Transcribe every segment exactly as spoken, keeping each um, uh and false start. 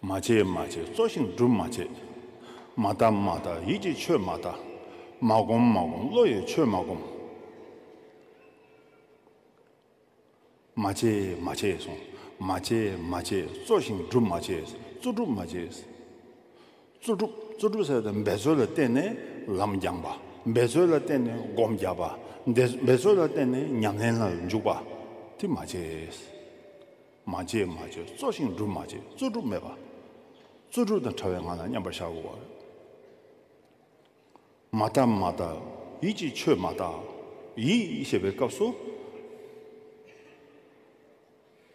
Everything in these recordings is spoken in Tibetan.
མ་བྱེད་མ་བྱེད་རྩོལ་ཞིང་སྒྲུབ་མ་བྱེད། མ་ལྟ་མ་ལྟ་ཡིད་ཀྱིས་ཆོས་མ་ལྟ། མ་བསྒོམ་མ་བསྒོམ་བློ་ཡིས་ཆོས་མ་བསྒོམ། མ་བྱེད་མ་བྱེད་གསུངས། མ་བྱེད་མ་བྱེད་རྩོལ་ཞིང་སྒྲུབ་མ་བྱེད། རྩོལ་སྒྲུབ་མ་བྱེད། རྩོལ་སྒྲུབ་རྩོལ་སྒྲུབ་ཟེར་ཏེ་འབད་རྩོལ་ལ་བརྟེན་ནས་ལམ་སྦྱངས་པ། འབད་རྩོལ་ལ་བརྟེན་ནས་སྒོམ་རྒྱག་པ། འབད་རྩོལ་ལ་བརྟེན་ནས་ཉམས་ལེན་ལ་འཇུག་པ། དེ་མ་བྱེད། མ་བྱེད་མ་བྱེད་རྩོལ་ཞིང་སྒྲུབ་མ་བྱེད། རྩོལ་སྒྲུབ་མེད་པ། རྩོལ་སྒྲུབ་དང་བྲལ་བའི་ངང་ལ་མཉམ་པར་བཞག་དགོས་པ། མ་ལྟ་མ་ལྟ་ཡིད་ཀྱིས་ཆོས་མ་ལྟ། ཡིད་ཞེས་པའི་སྐབས་སུ།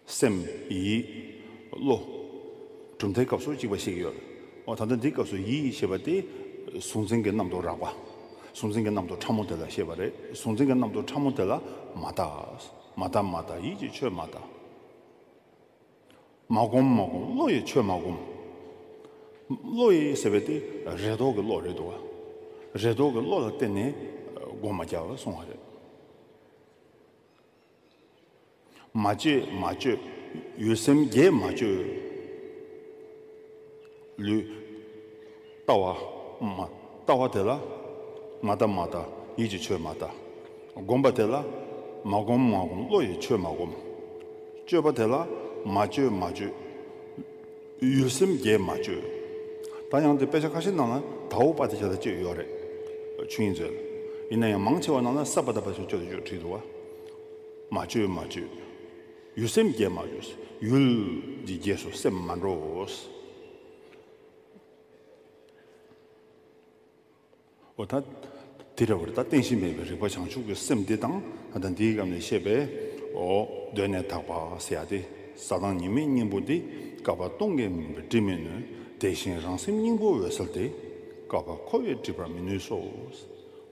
སེམས། ཡིད། བློ། གྲུབ་མཐའི་སྐབས་སུ་གཅིག་པ་ཞིག་ཡོད། འོ་ད་ལྟ་འདིའི་སྐབས་སུ་ཡིད་ཞེས་པ་དེ་གཟུང་འཛིན་གྱི་རྣམ་རྟོག་རགས་པ། གཟུང་འཛིན་གྱི་རྣམ་རྟོག་ཕྲ་མོ་དེ་ལ་བཤད་པ་རེད། གཟུང་འཛིན་གྱི་རྣམ་རྟོག་ཕྲ་མོ་དེ་ལ་མ་ལྟ། མ་ལྟ་མ་ལྟ་ཡིད་ཀྱིས་ཆོས་མ་ལྟ། མ་བསྒོམ་མ་བསྒོམ་བློ་ཡིས་ཆོས་མ་བསྒོམ། བློ་ཡིས་ཟེར་བའི་དེ་རེ་དོགས་ཀྱི་བློ་རེད་འདུག་བ། རེ་དོགས་ཀྱི་བློ་ལ་བརྟེན་ནས་སྒོམ་མ་རྒྱག་པ་གསུང་བ་རེད། མ་བཅོས་མ་བཅོས་ཡུལ་སེམས་བརྒྱད་མ་བཅོས། ལུས། ལྟ་བ། མ། ལྟ་བ་དེ་ལ་མ་ལྟ་མ་ལྟ་ཡིད་ཀྱིས་ཆོས་མ་ལྟ། སྒོམ་པ་དེ་ལ་མ་བསྒོམ་མ་བསྒོམ་བློ་ཡིས་ཆོས་མ་བསྒོམ། སྤྱོད་པ་དེ་ལ་མ་སྤྱོད་མ་སྤྱོད་ཡུལ་སེམས་བརྒྱད་མ་སྤྱོད། ད་ཡང་དེ་དཔེ་ཆ་ཁ་ཤས་ནང་ལ་དའོ་པ་ཏི་ཆ་ལ་སྤྱོད་ཡོད་རེད། ཆོས་དབྱིངས་མཛོད་ལ། ཡིན་ན་ཡང་མང་ཆེ་བ་ནང་ལ་ས་པ་ད་པ་ཆ་སྤྱོད་དུ་བྲིས་འདུག་བ། མ་སྤྱོད་མ་སྤྱོད། ཡུལ་སེམས་བརྒྱད་མ་སྤྱོད། ཡུལ་གྱི་རྗེས་སུ་སེམས་མ་འགྲོ། འོ་ད། དེ་འདྲ་བར་ད་རྟེན་གཞི་མེད་པའི་རིག་པ་བྱང་ཆུབ་ཀྱི་སེམས་འདི་དང་ད་ལྟ་འདིའི་སྐབས་ནས་བཤད་པའི། འོ། གདོད་ནས་དག་པ་ཟེར་ཡ་དེ། ས་དང་ཉི་མའི་སྙིང་པོ་འདི་བསྐལ་པ་སྟོང་གི་མུན་པས་སྒྲིབ་མི་ནུས། དེ་བཞིན་རང་སེམས་སྙིང་པོ་འོད་གསལ་དེ། བསྐལ་པ་འཁོར་བས་སྒྲིབ་པར་མི་ནུས་སོ།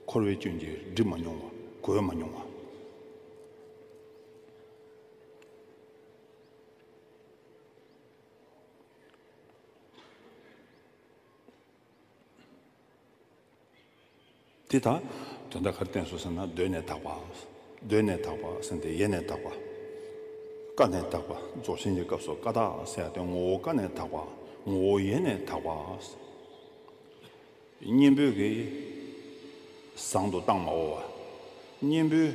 འཁོར་བའི་སྐྱོན་གྱིས་སྒྲིབ་མ་མྱོང་བ། གོས་མ་མྱོང་བ། དེ་དག་དོན་དག་ག་རེ་བསྟན་སོང་ཟེར་ན། གདོད་ནས་དག་པ། གདོད་ནས་དག་པ་ཟེར་ཏེ་ཡེ་ནས་དག་པ། ཀ་ནས་དག་པ། རྫོགས་ཆེན་གྱི་སྐབས་སུ་ཀ་དག་ཟེར་ཡ་དེ་ངོ་བོ་ཀ་ནས་དག་པ། ངོ་བོ་ཡེ་ནས་དག་པ། གཉེན་པོའི་གི་བཟང་དུ་བཏང་མ་འོ་བ། གཉེན་པོའི་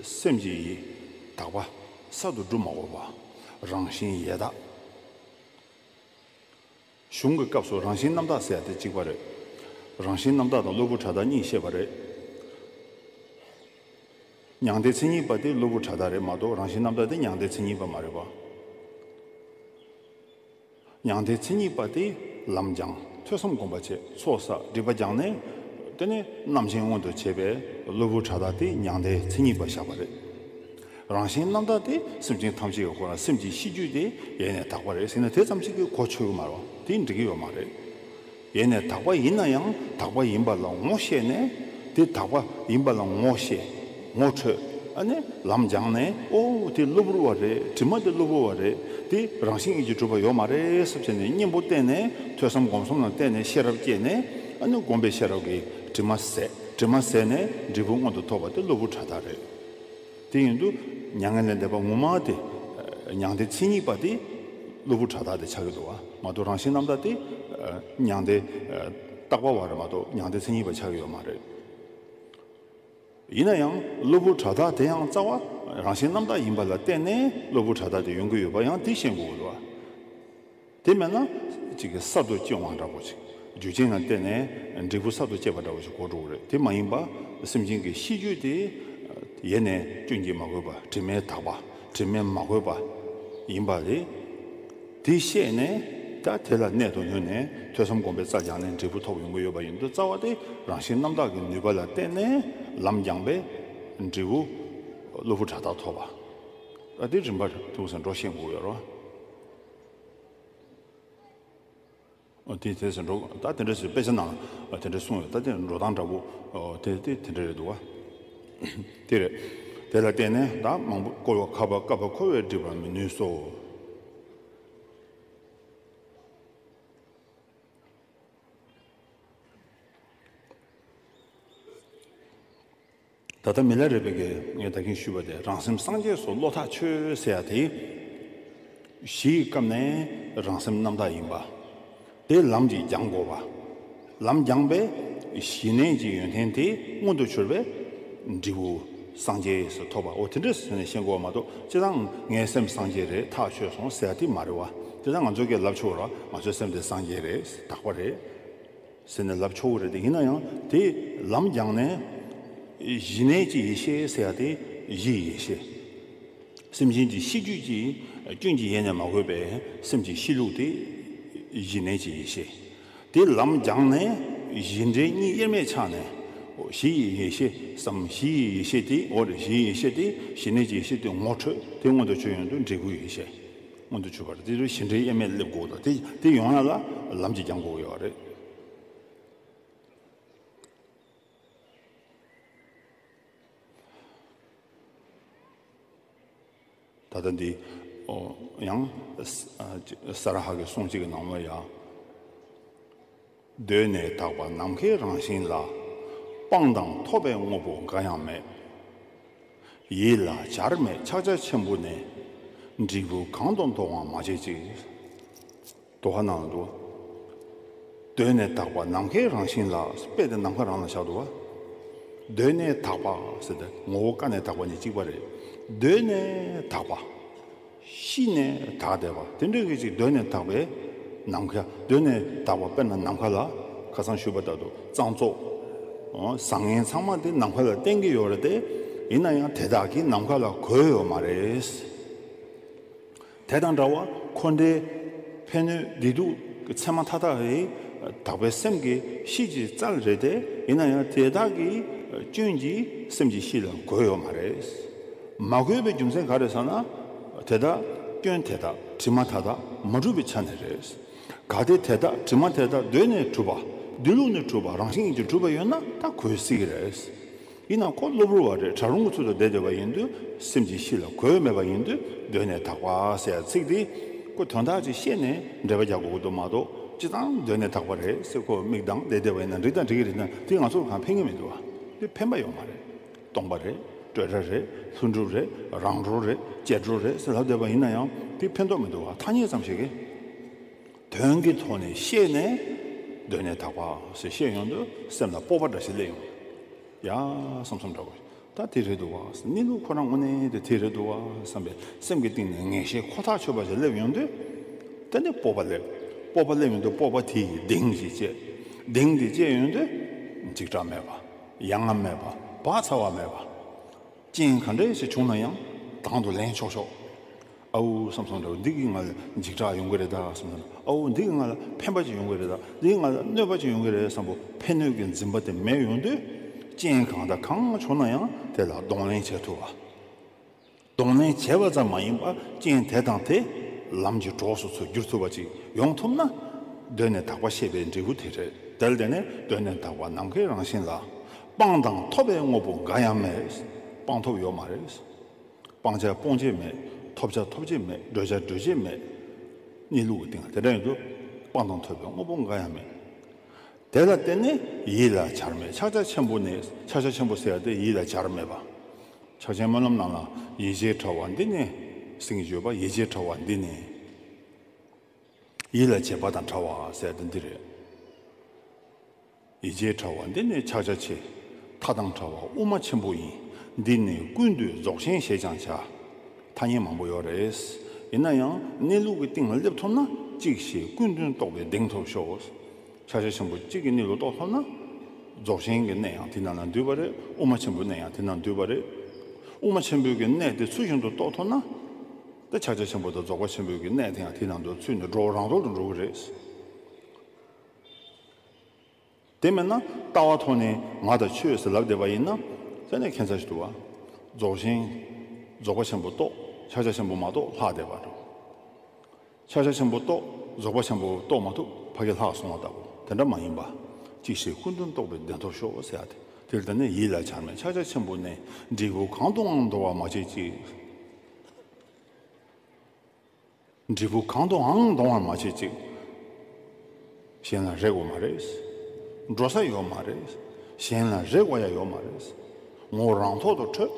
སེམས་ཀྱི་དག་པ་གསར་དུ་སྒྲུབ་མ་འོ་བ། རང་བཞིན་ཡེ་དག་གཞུང་གི་སྐབས་སུ་རང་བཞིན་རྣམ་དག་ཟེར་ཡ་དེ་གཅིག་པ་རེད། རང་བཞིན་རྣམ་དག་དང་གློ་བུར་བྲལ་དག་གཉིས་བཤད་པ་རེད། མྱང་འདས་མཚན་ཉིད་པ་དེ་གློ་བུར་བྲལ་དག་རེད་མ་གཏོགས་རང་བཞིན་རྣམ་དག་དེ་མྱང་འདས་མཚན་ཉིད་པ་མ་རེད་པ། མྱང་འདས་མཚན་ཉིད་པ་དེ་ལམ་སྦྱངས། ཐོས་བསམ་སྒོམ་པ་བྱས། ཚོགས་བསགས། སྒྲིབ་པ་སྦྱངས་ནས། དེ་ནས་རྣམ་མཁྱེན་མངོན་དུ་བྱས་པའི་གློ་བུར་བྲལ་དག་དེ་མྱང་འདས་མཚན་ཉིད་པ་བཞག་པ་རེད། རང་བཞིན་རྣམ་དག་དེ་སེམས་ཅན་ཐམས་ཅད་ཀྱི་ཁོ་རང་སེམས་ཀྱི་ཤེས་རྒྱུད་དེ་ཡེ་ནས་དག་པ་རེད་ཟེར་ན་དེ་ཙམ་ཞིག་གིས་གོ་ཆོད་ཀྱི་མ་རེད་པ། དེ་འགྲིག་གི་ཡོད་མ་རེད། ཡེ་ནས་དག་པ་ཡིན་ན་ཡང་དག་པ་ཡིན་པ་ལ་ངོ་ཤེས་ནས། དེ་དག་པ་ཡིན་པ་ལ་ངོ་ཤེས། ངོ་འཕྲོད། ཨ་ནི་ལམ་སྦྱངས་ནས། ཨོ་དེ་གློ་བུར་བ་རེད། དྲི་མ་དེ་གློ་བུར་བ་རེད། དེ་རང་བཞིན་གྱིས་གྲུབ་པ་ཡོད་མ་རེད་བསམ་བྱས་ནས་གཉེན་པོ་བསྟེན་ནས་ཐོས་བསམ་སྒོམ་གསུམ་ལ་བརྟེན་ནས་ཤེས་རབ་སྐྱེས་ནས། ཨ་ནི་སྒོམ་པའི་ཤེས་རབ་ཀྱིས་དྲི་མ་ཟད། དྲི་མ་ཟད་ནས་འབྲས་བུ་མངོན་དུ་ཐོབ་པ་དེ་གློ་བུར་བྲལ་དག་རེད། དེ་ཡིན་དུས་མྱ་ངན་ལས་འདས་པ་ངོ་མ་དེ། མྱང་འདས་མཚན་ཉིད་པ་དེ་གློ་བུར་བྲལ་དག་དེ་ཆགས་ཀྱི་འདུག་པ་མ་གཏོགས་རང་བཞིན་རྣམ་དག་དེ་མྱང་འདས་རྟག་པ་བ་རེད་མ་གཏོགས་མྱང་འདས་མཚན་ཉིད་པ་ཆགས་ཀྱི་ཡོད་མ་རེད། ཡིན་ན་ཡང་གློ་བུར་བྲལ་དག་དེ་ཡང་རྩ་བ་རང་བཞིན་རྣམ་དག་ཡིན་པ་ལ་བརྟེན་ནས་གློ་བུར་བྲལ་དག་དེ་ཡོང་གི་ཡོད་པ་ཡང་དེ་ཤེས་དགོས་ཀྱི་འདུག་པ། དེ་མེད་ན་ཅིག་གི་གསར་དུ་སྐྱེ་བ་འདྲ་པོ་ཅིག་རྒྱུ་རྐྱེན་ལ་བརྟེན་ནས་འབྲས་བུ་གསར་དུ་སྐྱེས་པ་འདྲ་པོ་ཞིག་གོ་འགྲོ་གི་རེད། དེ་མ་ཡིན་པ་སེམས་ཅན་གྱི་ཤེས་རྒྱུད་དེ་ཡེ་ནས་སྐྱོན་གྱིས་མ་གོས་པ། དྲི་མས་དག་པ། དྲི་མས་མ་གོས་པ་ཡིན་པ་རེད། དེ་ཤེས་ནས་ད་དེ་ལ་གནད་དུ་བསྣུན་ནས་ཐོས་བསམ་སྒོམ་པའི་རྩལ་སྦྱངས་ནས་འབྲས་བུ་ཐོབ་ཡོང་གི་ཡོད་པ་ཡིན་དུས་རྩ་བ་དེ་རང་བཞིན་རྣམ་དག་གི་ནུས་པ་ལ་བརྟེན་ནས་ལམ་སྦྱངས་པས་འབྲས་བུ་གློ་བུར་བྲལ་དག་ཐོབ་པ། ད་དེ་རིམ་པར་ཐུགས་སུ་འགྲོ་ཤེས་དགོས་ཡོད་རེད། ཨོ་དེ་དེ་ཟེར་འགྲོ། ད་དེ་འདྲ་ཟེར་དཔེ་ཆ་ནང་ལ་དེ་འདྲ་གསུངས་ཡོད། ད་དེ་འགྲོ་སྟངས་འདྲ་པོ་ཨོ་དེ་དེ་དེ་འདྲ་རེད་འདུག་བ། དེ་རེད། དེ་ལ་བརྟེན་ནས་ད་མང་པོ་བསྐོར་བ་ཁ་བ་བསྐལ་པ་འཁོར་བས་སྒྲིབ་པར་མི་ནུས་སོ། ད་ལྟ་མི་ལ་རས་པས་ཀྱིས་ངས་ད་གིན་ཞུས་པ་དེ་རང་སེམས་སངས་རྒྱས་སུ་བློ་ཐག་ཆོད་ཟེར་ཡ་དེ། གཞི་ཡི་སྐབས་ནས་རང་སེམས་རྣམ་དག་ཡིན་པ། དེ་ལམ་གྱིས་སྦྱང་དགོས་པ། ལམ་སྦྱངས་པས་གཞི་གནས་ཀྱི་ཡོན་ཏན་དེ་མངོན་དུ་གྱུར་པས་འབྲས་བུ་སངས་རྒྱས་སུ་ཐོབ་པ། འོ་དེ་འདྲ་ཟེར་ནས་ཤེས་དགོས་པ་མ་གཏོགས། སྤྱིར་བཏང་ངའི་སེམས་སངས་རྒྱས་རེད། ཐག་ཆོད་སོང་ཟེར་ཡ་དེ་མ་རེད་བ། སྤྱིར་བཏང་ང་ཚོ་གིས་ལབ་ཆོག་ར། ང་ཚོའི་སེམས་དེ་སངས་རྒྱས་རེད། དག་པ་རེད་ཟེར་ནས་ལབ་ཆོག་གི་རེད། དེ་ཡིན་ན་ཡང་དེ་ལམ་སྦྱངས་ནས་གཞི་གནས་ཀྱི་ཡེ་ཤེས་ཟེར་ཡ་དེ་གཞི་ཡི་ཡེ་ཤེས། སེམས་ཅན་གྱི་ཤེས་རྒྱུད་ཀྱི་སྐྱོན་གྱི་ཡེ་ནས་མ་གོས་པའི་སེམས་ཀྱི་གཤིས་ལུགས་དེ་གཞི་གནས་ཀྱི་ཡེ་ཤེས། དེ་ལམ་སྦྱངས་ནས་གཞི་འབྲས་གཉིས་དབྱེར་མེད་ཆགས་ནས། གཞི་ཡི་ཡེ་ཤེས་སམ། གཞི་ཡི་ཡེ་ཤེས་དེ། འོ་རེད། གཞི་ཡི་ཡེ་ཤེས་དེ། གཞི་གནས་ཀྱི་ཡེ་ཤེས་དེ་ངོ་འཕྲོད་དེ་མངོན་དུ་གྱུར་ཡོང་དུས་འབྲས་བུའི་ཡེ་ཤེས་མངོན་དུ་གྱུར་པ་རེད། དེ་དུས་གཞི་འབྲས་དབྱེར་མེད་སླེབས་དགོས་དང་། དེ་དེ་ཡོང་ཡ་ལ་ལམ་གྱིས་སྦྱང་དགོས་ཡོད་རེད། ད་ལྟ་འདི་ཨོ་ཡང་ས་ཨ་ས་ར་ཧ་གི་གསུང་གཅིག་གི་ནང་ལ་ཡང་། གདོད་ནས་དག་པ་ནམ་མཁའི་རང་བཞིན་ལ། སྤང་དང་ཐོབ་པའི་དངོས་པོ་འགའ་ཡང་མེད། ཡིད་ལ་བྱར་མེད་ཕྱག་རྒྱ་ཆེན་པོ་ནས། འབྲས་བུ་གང་དུ་འདོང་བར་མ་བྱེད་ཅིག། དོ་ཧ་ནང་ལ་འདུག། གདོད་ནས་དག་པ་ནམ་མཁའི་རང་བཞིན་ལ། དཔེ་དེ་ནམ་མཁའ་རང་ལ་བཞག་འདུག་བ། གདོད་ནས་དག་པ་ཟེར་ཏེ་ངོ་བོ་ཀ་ནས་དག་པ་གཉིས་གཅིག་པ་རེད། གདོད་ནས་དག་པ། གཤིས་ནས་དག་བསྡད་པ་དེ་འདྲ་གི་ཅིག། གདོད་ནས་དག་པའི་ནམ་མཁའ། གདོད་ནས་དག་པ་དཔེར་ན་ནམ་མཁའ་ལ་ཁ་སང་ཞུས་པ་ལྟར་དུ་གཙང་བཙོག་ཨོ་བཟང་ངན་ཚང་མ་དེ་ནམ་མཁའ་ལ་བརྟེན་གྱི་ཡོད་རེད་དེ། ཡིན་ན་ཡང་དེ་དག་གིས་ནམ་མཁའ་ལ་གོས་ཡོད་མ་རེད། དེ་དང་འདྲ་བར་འཁོར་འདས་ཕན་གནོད་བདེ་སྡུག་གི་མཚན་མ་མཐའ་དག་ནི་དག་པའི་སེམས་ཀྱི་གཤིས་ཀྱི་རྩལ་རེད་དེ། ཡིན་ན་ཡང་དེ་དག་གི་སྐྱོན་གྱིས་སེམས་ཀྱི་གཤིས་ལ་གོས་ཡོད་མ་རེད། མ་གོས་པའི་རྒྱུ་མཚན་ག་རེ་ཟེར་ན། དེ་དག་སྐྱོན་དེ་དག་དྲི་མ་མཐའ་དག་མ་གྲུབ་པའི་ཆ་ནས་རེད། གལ་ཏེ་དེ་དག་དྲི་མ་དེ་དག་གདོད་ནས་གྲུབ་པ། གདོད་ལུགས་ནས་གྲུབ་པ་རང་བཞིན་གྱིས་གྲུབ་པ་ཡོད་ན་ད་གོས་སྲིད་ཀྱི་རེད། ཡིན་ནའང་ཁོ་གློ་བུར་བ་རེད། བྲལ་རུང་གི་ཚུལ་དུ་བསྡད་བསྡད་པ་ཡིན་དུས། སེམས་ཀྱི་གཤིས་ལ་གོས་མེད་པ་ཡིན་དུས། གདོད་ནས་དག་པ་ཟེར་ཡ་ཚིག་འདི་ཁོ་དོན་དག་ཅིག་ཤེས་ནས་འགྲེལ་པ་རྒྱག་དགོས་ཀྱི་འདུག་མ་གཏོགས། སྤྱིར་བཏང་གདོད་ནས་དག་པ་རེད་ཟེར་ཁོ་མིག་གདངས་བསྡད་བསྡད་པ་ཡིན་ན་འགྲིག་དང་འགྲིག་གི་རེད་ན། དེ་ང་ཚོར་གང་ཕན་གྱི་མི་འདུག་བ། དེ་ཕན་པ་ཡོད་མ་རེད། སྟོང་པ་རེད། སྤྲོས་བྲལ་རེད། ལྷུན་གྲུབ་རེད། རང་གྲོལ་རེད། ཅེར་གྲོལ་རེད་ཟེར་ལབ་བསྡད་པ་ཡིན་ན་ཡང་དེ་ཕན་ཐོགས་མི་འདུག་བ། ཐ་སྙད་ཙམ་ཞིག་གིས། དོན་གྱི་ཐོག་ནས་ཤེས་ནས་གདོད་ནས་དག་པ་ཞེས་བཤད་ཡོང་དུས་སེམས་ལ་སྤོབས་པ་འདྲ་ཞིག་སླེབས་ཡོང་། ཡ་བསམ་བསམ་འདྲ་བོ། ད་དེ་རེད་འདུག་བ། གནས་ལུགས་ཁོ་རང་དངོས་གནས་དེ་དེ་རེད་འདུག་བ་བསམ་པའི་སེམས་ཀྱི་གཏིང་ནས་ངེས་ཤེས་ཁོ་ཐག་ཆོད་པ་ཞིག་སླེབས་ཡོང་དུས། དེ་ནས་སྤོབས་པ་སླེབས། སྤོབས་པ་སླེབས་ཡོང་དུས་སྤོབས་པ་དེ་ཡིས་གདེང་ཞིག་སྐྱེས། གདེང་དེ་སྐྱེས་ཡོང་དུས་འཇིགས་སྐྲག་མེད་པ། ཡ་ང་མེད་པ། བག་ཚ་བ་མེད་པ། རྐྱེན་ག་འདྲ་ཞིག་བྱུང་ན་ཡང་དང་དུ་ལེན་ཆོག་ཆོག། ཨའུ་བསམ་བསམ་འདྲ་བོ། འདི་གིས་ང་ལ་འཇིགས་སྐྲག་ཡོང་གི་རེད་ད་བསམ་བསམ། ཨའུ་འདི་གིས་ང་ལ་ཕན་པ་ཅིག་ཡོང་གི་རེད་ད། འདི་གིས་ང་ལ་གནོད་པ་ཅིག་ཡོང་གི་རེད་བསམ་པོ་ཕན་གནོད་ཀྱི་འཛིན་པ་དེ་མེད་ཡོང་དུས། རྐྱེན་གང་དང་གང་བྱུང་ན་ཡང་དེ་ལ་གདོང་ལེན་བྱེད་ཐུབ་པ། གདོང་ལེན་བྱས་པ་ཙམ་མ་ཡིན་པར་རྐྱེན་དེ་དང་དེ་ལམ་གྱི་གྲོགས་སུ་ཚུར་འགྱུར་ཐུབ་པ་ཅིག་ཡོང་ཐུབ་ན། གདོད་ནས་དག་པ་ཤེས་པའི་འབྲས་བུ་དེ་རེད། དེར་བརྟེན་ནས་གདོད་ནས་དག་པ་ནམ་མཁའི་རང་བཞིན་ལ། སྤང་དང་ཐོབ་པའི་དངོས་པོ་འགའ་ཡང་མེད། སྤང་ཐོབ་ཡོད་མ་རེད། སྤང་བྱ་སྤོང་བྱེད་མེད། ཐོབ་བྱ་ཐོབ་བྱེད་མེད། བགྲོད་བྱ་བགྲོད་བྱེད་མེད། གནས་ལུགས་ཀྱི་སྟེང་ལ་དེ་འདྲ་ཡོད་དུས། སྤང་དང་ཐོབ་པའི་དངོས་པོ་འགའ་ཡང་མེད། དེ་ལ་བརྟེན་ནས་ཡིད་ལ་བྱར་མེད་ཕྱག་རྒྱ་ཆེན་པོ་ནས། ཕྱག་རྒྱ་ཆེན་པོ་ཟེར་ཡ་དེ་ཡིད་ལ་བྱར་མེད་པ། ཕྱག་ཆེན་སྨོན་ལམ་ནང་ལ་ཡིད་བྱེད་བྲལ་བ་འདི་ནི། ཟེར་གྱི་ཡོད་པ། ཡིད་བྱེད་བྲལ་བ་འདི་ནི། ཡིད་ལ་བྱེད་པ་དང་བྲལ་བ་ཟེར་ཡ་དེ་འདི་རེད། ཡིད་བྱེད་བྲལ་བ་འདི་ནི་ཕྱག་རྒྱ་ཆེ། མཐའ་དང་བྲལ་བ་དབུ་མ་ཆེན་པོ་ཡིན། འདི་ནི་ཀུན་འདུས་རྫོགས་ཆེན་ཞེས་ཀྱང་བྱ། ཐ་སྙད་མང་པོ་ཡོད་རེད། ཡིན་ན་ཡང་གནས་ལུགས་ཀྱི་སྟེང་ལ་སླེབས་ཐུབ་ན། གཅིག་ཤེས་ཀུན་དོན་རྟོགས་པའི་གདེང་ཐོབ་ཤོག། ཕྱག་རྒྱ་ཆེན་པོ་གཅིག་གི་གནས་ལུགས་རྟོགས་ཐུབ་ན། རྫོགས་ཆེན་གྱི་གནད་ཡང་དེ་ནང་ན་འདུས་པ་རེད། དབུ་མ་ཆེན་པོའི་གནད་ཡང་དེ་ནང་འདུས་པ་རེད། དབུ་མ་ཆེན་པོའི་གི་གནད་དེ་ཚུལ་བཞིན་དུ་རྟོགས་ཐུབ་ན། དེ་ཕྱག་རྒྱ་ཆེན་པོ་དང་རྫོགས་པ་ཆེན་པོའི་གི་གནད་དེ་ཡང་དེ་ནང་དུ་ཚུད་ནས་འགྲོ་བ་རང་གྲོལ་དུ་འགྲོ་གི་རེད། དེ་མིན་ན་ལྟ་བ་ཐོག་ནས་ང་དང་ཆོས་ཟེར་ལབ་བསྡད་པ་ཡིན་ན། དེ་ནས་ཁྱད་མཚར་ཞིག་འདུག་བ། རྫོགས་ཆེན། རྫོགས་པ་ཆེན་པོ་རྟོགས། ཕྱག་རྒྱ་ཆེན་པོ་མ་རྟོགས་ལྷག་བསྡད་པ་འདྲ། ཕྱག་རྒྱ་ཆེན་པོ་རྟོགས། རྫོགས་པ་ཆེན་པོ་རྟོགས་མ་ཐུབ་ཕ་གི་ལྷག་སོང་བ་ལྟ་བུ་དེ་འདྲ་མ་ཡིན་པ། གཅིག་ཤེས་ཀུན་དོན་རྟོགས་པའི་གདེང་ཐོབ་ཤོག་ཟེར་ཡ་དེ། དེར་བརྟེན་ནས་ཡིད་ལ་བྱར་མེད་ཕྱག་རྒྱ་ཆེན་པོ་ནས། འབྲས་བུ་གང་དུའང་འདོང་བར་མ་བྱེད་ཅིག། འབྲས་བུ་གང་དུའང་འདོང་བར་མ་བྱེད་ཅིག། གཞན་ལ་རེ་དགོས་མ་རེད། འགྲོ་ས་ཡོད་མ་རེད། གཞན་ལ་རེ་དགོས་ཡ་ཡོད་མ་རེད། ངོ་བོ་རང་ཐོག་ཏུ་འཕྲོད།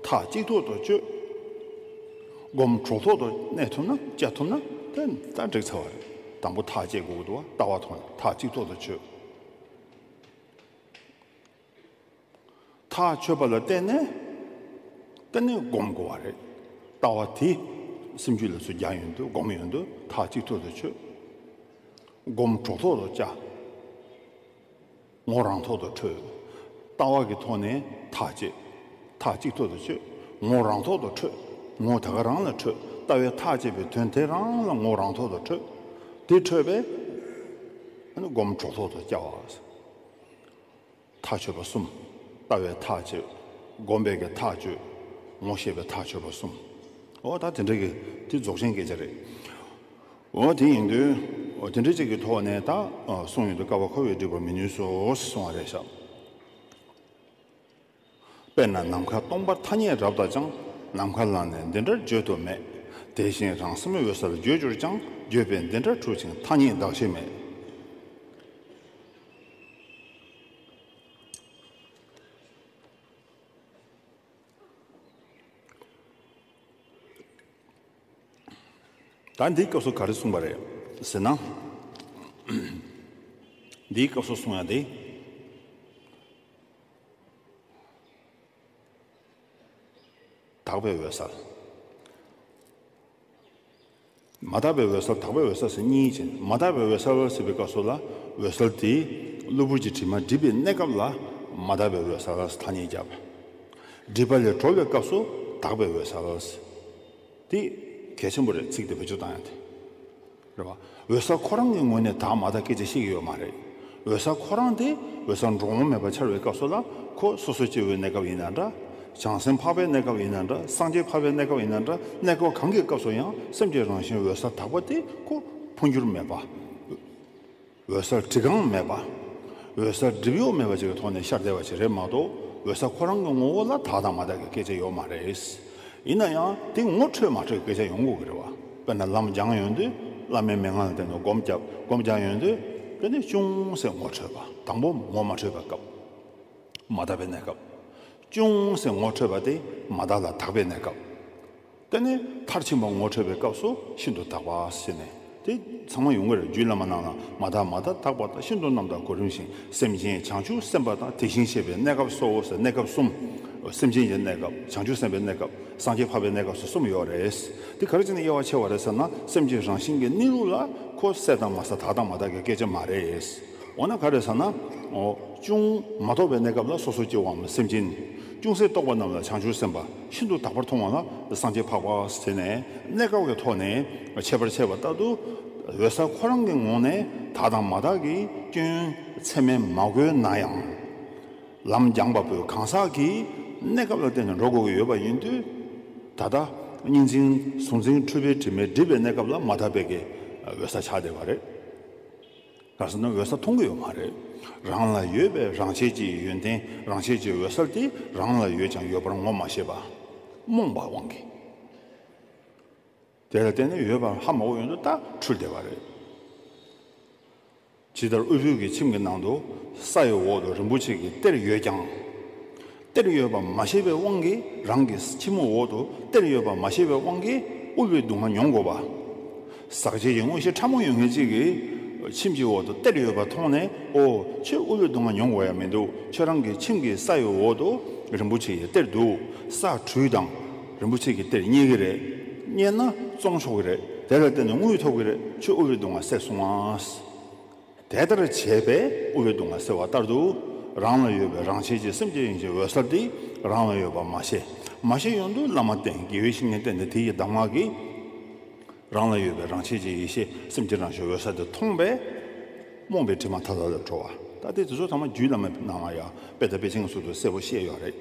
མཐའ་གཅིག་ཐོག་ཏུ་གཅོད། སྒོམ་གྲོལ་ཐོག་ཏུ་གནས་ཐུབ་ན། བཅའ་ཐུབ་ན་དེ་ད་འགྲིག་ཚར་བ་རེད། དང་པོ་ཐག་བཅད་དགོས་ཀྱི་འདུག་བ། ལྟ་བ་ཐོག་ནས་ཐག་གཅིག་ཐོག་ཏུ་ཆོད། ཐག་ཆོད་པ་ལ་བརྟེན་ནས་དེ་ནས་སྒོམ་དགོས་པ་རེད། ལྟ་བ་དེ་སེམས་རྒྱུད་ལ་ཚུར་རྒྱག་ཡོང་དུས་སྒོམ་ཡོང་དུས་ཐག་གཅིག་ཐོག་ཏུ་ཆོད། སྒོམ་གྲོགས་ཐོག་ཏུ་བཅའ། ངོ་རང་ཐོག་ཏུ་འཕྲོད། ལྟ་བ་གི་ཐོག་ནས་ཐག་བཅད། ཐག་གཅིག་ཐོག་ཏུ་ཆོད། ངོ་རང་ཐོག་ཏུ་འཕྲོད། ངོ་ད་ག་རང་ལ་འཕྲོད། ལྟ་བའི་ཐག་བཅད་པའི་དོན་དེ་རང་ལ་ངོ་རང་ཐོག་ཏུ་འཕྲོད། དེ་འཕྲོད་པས་ཨ་ནི་སྒོམ་གྲོགས་ཐོག་ཏུ་བཅའ་བ། ཐག་ཆོད་པ་གསུམ། ལྟ་བའི་ཐག་བཅད། སྒོམ་པའི་གི་ཐག་གཅོད། ངོ་ཤེས་པའི་ཐག་ཆོད་པ་གསུམ། འོ་ད་དེ་འདྲ་གི་དེ་རྫོགས་ཆེན་སྐད་ཆ་རེད། འོ་དེ་ཡིན་དུས་འོ་དེ་འདྲ་ཅིག་གི་ཐོག་ནས་ད་ཨ་གསུངས་ཡོང་དུས་བསྐལ་པ་འཁོར་བའི་སྒྲིབ་པ་མི་ནུས་སོ་གསུངས་པ་རེད་ཤག། དཔེར་ན་ནམ་མཁའ་སྟོང་པར་ཐ་སྙད་རབ་བཏགས་ཀྱང་། ནམ་མཁའ་ལ་ནི་འདི་འདྲར་བརྗོད་དུ་མེད། དེ་བཞིན་རང་སེམས་འོད་གསལ་བརྗོད་གྱུར་ཀྱང་། བརྗོད་པས་འདི་འདྲར་འཁྲུལ་ཅིང་ཐ་སྙད་གདགས་གཞི་མེད། ད་འདིའི་སྐབས་སུ་ག་རེ་གསུངས་པ་རེད་ཟེར་ན། འདིའི་སྐབས་སུ་གསུང་ཡ་དེ། དག་པའི་འོད་གསལ། མ་དག་པའི་འོད་གསལ་དག་པའི་འོད་གསལ་ཟེར་གཉིས་ཡིན། མ་དག་པའི་འོད་གསལ་ཟེར་བའི་སྐབས་སུ་ལ་འོད་གསལ་དེ་གློ་བུར་གྱི་དྲི་མ་སྒྲིབ་པའི་གནས་སྐབས་ལ་མ་དག་པའི་འོད་གསལ་ཐ་སྙད་བརྒྱབ། སྒྲིབ་པ་ལས་གྲོལ་བའི་སྐབས་སུ་དག་པའི་འོད་གསལ། དེ་གལ་ཆེན་པོ་རེད། ཚིག་དེ་བེད་སྤྱོད་བཏང་ཡ་དེ། རེད་བ། འོད་གསལ་ཁོ་རང་གི་ངོས་ནས་དག་མ་དག་སྐད་ཆ་བཤད་ཀྱི་ཡོད་མ་རེད། འོད་གསལ་ཁོ་རང་དེ་འོད་གསལ་འགྲོ་འོང་མེད་པ་འཆར་བའི་སྐབས་སུ་ལ་ཁོ་སོ་སོ་སྐྱེ་བོའི་གནས་སྐབས་ཡིན་ན་འདྲ། བྱང་སེམས་འཕགས་པའི་གནས་སྐབས་ཡིན་ན་འདྲ། སངས་རྒྱས་འཕགས་པའི་གནས་སྐབས་ཡིན་ན་འདྲ། གནས་སྐབས་གང་གི་སྐབས་སུ་ཡང་སེམས་ཀྱི་རང་བཞིན་འོད་གསལ་དག་པ་དེ་ཁོ་འཕོ་འགྱུར་མེད་པ། འོད་གསལ་བྲི་གང་མེད་པ། འོད་གསལ་སྒྲིབ་གཡོགས་མེད་པ་ཅིག་གི་ཐོག་ནས་ཤར་བསྡད་པ་ཅིག་རེད་མ་གཏོགས། འོད་གསལ་ཁོ་རང་གི་ངོ་བོ་ལ་དག་དང་མ་དག་གི་སྐད་ཆ་ཡོད་མ་རེད། ཡིན་ན་ཡང་དེ་ངོ་འཕྲོད་མ་འཕྲོད་སྐད་ཆ་ཡོང་གི་རེད་བ། དཔེར་ན་ལམ་སྦྱངས་ཡོང་དུས་བླ་མའི་མན་ངག་ལ་བརྟེན་ནས་སྒོམ་བརྒྱབ། སྒོམ་རྒྱག་ཡོང་དུས་དེ་ནི་ཅུང་ཟད་ངོ་འཕྲོད་པ། དང་པོ་ངོ་མ་འཕྲོད་པའི་སྐབས། མ་དག་པའི་གནས་སྐབས། ཅུང་ཟད་ངོ་འཕྲོད་པ་དེ་མ་དག་ལ་དག་པའི་གནས་སྐབས། དེ་ནས་མཐར་ཕྱིན་པ་ངོ་འཕྲོད་པའི་སྐབས་སུ་ཤིན་ཏུ་དག་པ་ཟེར་ནས་དེ་ཚང་མ་ཡོང་གི་རེད། རྒྱུད་བླ་མ་ནང་ལ་མ་དག་མ་དག་དག་པ་དང་། ཤིན་ཏུ་རྣམ་དག་གོ་རིམ་བཞིན། སེམས་ཅན་བྱང་ཆུབ་སེམས་དཔའ་དང་། དེ་བཞིན་གཤེགས་པའི་གནས་སྐབས་སོ་ཟེར། གནས་སྐབས་གསུམ། སེམས་ཅན་གྱི་གནས་སྐབས། བྱང་ཆུབ་སེམས་དཔའི་གནས་སྐབས། སངས་རྒྱས་འཕགས་པའི་གནས་སྐབས་སུ་གསུམ་ཡོད་རེད། དེ་ག་རེ་བྱས་ནས་དབྱེ་བ་ཕྱེ་བ་རེད་ཟེར་ན། སེམས་ཀྱི་རང་བཞིན་གྱི་གནས་ལུགས་ལ་ཁོ་གསལ་དང་མ་གསལ་དག་དང་མ་དག་གི་སྐད་ཆ་མ་རེད། འོ་ན་ག་རེ་ཟེར་ན། འོ། ཅུང་མ་རྟོགས་པའི་གནས་སྐབས་ལ་སོ་སོ་སྐྱེ་བོའམ་སེམས་ཅན། ཅུང་ཟད་རྟོགས་པ་རྣམས་ལ་བྱང་ཆུབ་སེམས་དཔའ། ཤིན་ཏུ་དག་པར་མཐོང་བ་ལ་སངས་རྒྱས་འཕགས་པ་ཟེར་ནས་གནས་སྐབས་ཀྱི་ཐོག་ནས་ཕྱེ་བར་བྱས་པ་ལྟར་དུ། འོད་གསལ་ཁོ་རང་གི་ངོས་ནས་དག་དང་མ་དག་གི་སྐྱོན་ཚད་མས་མ་གོས་ན་ཡང་། ལམ་སྦྱངས་པ་པོས་གང་ཟག་གི་གནས་སྐབས་ལ་བརྟེན་ནས་འགྲོ་དགོས་ཀྱི་ཡོད་པ་ཡིན་དུས། ད་ལྟ་གཉིས་འཛིན་གཟུང་འཛིན་འཁྲུལ་པའི་དྲི་མས་སྒྲིབ་པའི་གནས་སྐབས་ལ་མ་དག་པའི་གི་འོད་གསལ་ཆགས་བསྡད་པ་རེད། ག་རེ་ཟེར་ན་འོད་གསལ་མཐོང་གི་ཡོད་མ་རེད། རང་ལ་ཡོད་པའི་རང་ཆས་ཀྱི་ཡོན་ཏན། རང་ཆས་ཀྱི་འོད་གསལ་དེ་རང་ལ་ཡོད་ཀྱང་ཡོད་པར་ངོ་མ་ཤེས་པ། རྨོངས་པ་དབང་གིས། དེ་ལ་བརྟེན་ནས་ཡོད་པ་ཧ་མ་གོ་ཡོང་དུས་ད་འཁྲུལ་བསྡད་པ་རེད། ཇི་ལྟར་དབུལ་པོའི་གི་ཁྱིམ་གྱི་ནང་དུ་ས་ཡི་འོག་ཏུ་རིན་པོ་ཆེ་གི་གཏེར་ཡོད་ཀྱང་། གཏེར་ཡོད་པ་མ་ཤེས་པའི་དབང་གིས་རང་གི་ཁྱིམ་འོག་ཏུ་གཏེར་ཡོད་པ་མ་ཤེས་པའི་དབང་གིས་དབུལ་བའི་སྡུག་བསྔལ་མྱོང་དགོས་པ། ཟག་བཅས་ཀྱི་མངོན་ཤེས་ཕྲ་མོ་ཡོད་མཁན་ཅིག་གིས་ཁྱིམ་གྱི་འོག་ཏུ་གཏེར་ཡོད་པ་མཐོང་ནས། ཨོ། ཁྱོད་དབུལ་བའི་སྡུག་བསྔལ་མྱོང་དགོས་ཡ་མི་འདུག་ཁྱོད་རང་གི་ཁྱིམ་གྱི་ས་ཡི་འོག་ཏུ་རིན་པོ་ཆེ་ཡི་གཏེར་འདུག་ས་བྲུས་དང་རིན་པོ་ཆེ་གི་གཏེར་རྙེད་ཀྱི་རེད། རྙེད་ན་བཙོང་ཆོག་གི་རེད། དེ་ལ་བརྟེན་ནས་དངུལ་ཐོབ་ཀྱི་རེད། ཁྱོད་དབུལ་བའི་སྡུག་བསྔལ་སེལ་སོང་ང་། དེ་ལྟར་བྱས་པས་དབུལ་བའི་སྡུག་བསྔལ་སེལ་བ་ལྟར་དུ། རང་ལ་ཡོད་པའི་རང་ཆས་ཀྱི་སེམས་ཀྱི་དབྱིངས་ཀྱི་འོད་གསལ་དེ་རང་ལ་ཡོད་པ་མ་ཤེས། མ་ཤེས་ཡོང་དུས་བླ་མ་བསྟེན། དགེ་བའི་བཤེས་གཉེན་བསྟེན་ནས་དེ་ཡི་གདམས་ངག་གིས་རང་ལ་ཡོད་པའི་རང་ཆས་ཀྱི་ཡེ་ཤེས་སེམས་ཀྱི་རང་བཞིན་འོད་གསལ་དེ་མཐོང་བས་རྨོངས་པའི་དྲི་མ་མཐའ་དག་ལས་གྲོལ་བ། ད་ལྟའི་དེ་ཚོ་ཚང་མ་རྒྱུད་བླ་མའི་ནང་ལ་ཡང་དཔེ་དང་དཔེ་ཅན་གྱི་ཚུལ་དུ་གསལ་པོ་བཤད་ཡོད་རེད།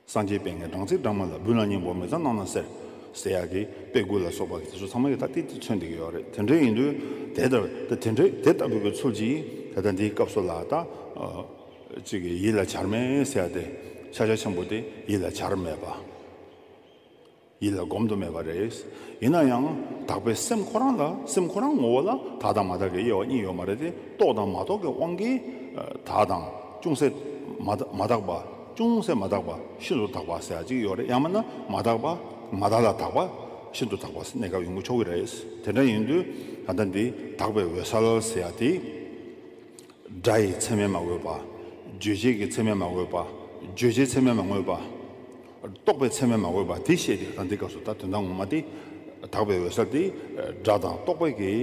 སངས་རྒྱས་པད་ངན་སྦྲང་རྩིའི་སྦྲང་མ་ལ། སྦུལ་ལ་སྙིང་པོ་མི་གཙང་རྣམས་ན་གསེར། ཟེར་ཡག་གི་དཔེ་དགུ་ལ་སོགས་པ་གི་དེ་ཚོ་ཚང་མ་གི་ད་ལྟའི་དེ་མཚོན་བསྡད་ཀྱི་ཡོད་རེད། དེ་འདྲ་ཡིན་དུས་དེ་ལྟར་ད་དེ་འདྲ་དེ་ལྟ་བུའི་གི་ཚུལ་གྱིས་ད་ལྟ་འདིའི་སྐབས་སུ་ལ་ད་ཨ་ཅིག་གི་ཡིད་ལ་བྱར་མེད་ཟེར་ཡག་དེ་ཕྱག་རྒྱ་ཆེན་པོ་དེ་ཡིད་ལ་བྱར་མེད་པ། ཡིད་ལ་སྒོམ་དུ་མེད་པ་རེད། ཡིན་ན་ཡང་དག་པའི་སེམས་ཁོ་རང་ལ་སེམས་ཁོ་རང་ངོ་བོ་ལ་དག་དང་མ་དག་གི་དབྱེ་བ་གཉིས་ཡོད་མ་རེད་དེ། རྟོགས་དང་མ་རྟོགས་ཀྱི་དབང་གིས་དག་དང་ཅུང་ཟད་མ་དག་མ་དག་པ། ཅུང་ཟད་མ་དག་པ། ཤིན་ཏུ་དག་པ་ཟེར་ཡག་ཅིག་ཡོད་རེད། ཡང་མིན་ན་མ་དག་པ། མ་དག་ལ་དག་པ། ཤིན་ཏུ་དག་པ་གནས་སྐབས་ཡོང་གི་ཆོག་གི་རེད། དེ་འདྲ་ཡིན་དུས་ད་ལྟ་འདི་དག་པའི་འོད་གསལ་ཟེར་ཡ་དེ། སྒྲ་ཡི་མཚན་མས་མ་གོས་པ། རྗོད་བྱེད་ཀྱི་མཚན་མས་མ་གོས་པ། རྗོད་བྱེད་མཚན་མས་མ་གོས་པ། རྟོག་པའི་མཚན་མས་མ་གོས་པ་དེ་བཤད་དེ། ད་འདི་སྐབས་སུ་ད་དོན་དག་ངོ་མ་དེ། དག་པའི་འོད་གསལ་དེ། སྒྲ་དང་རྟོག་པའི་གི།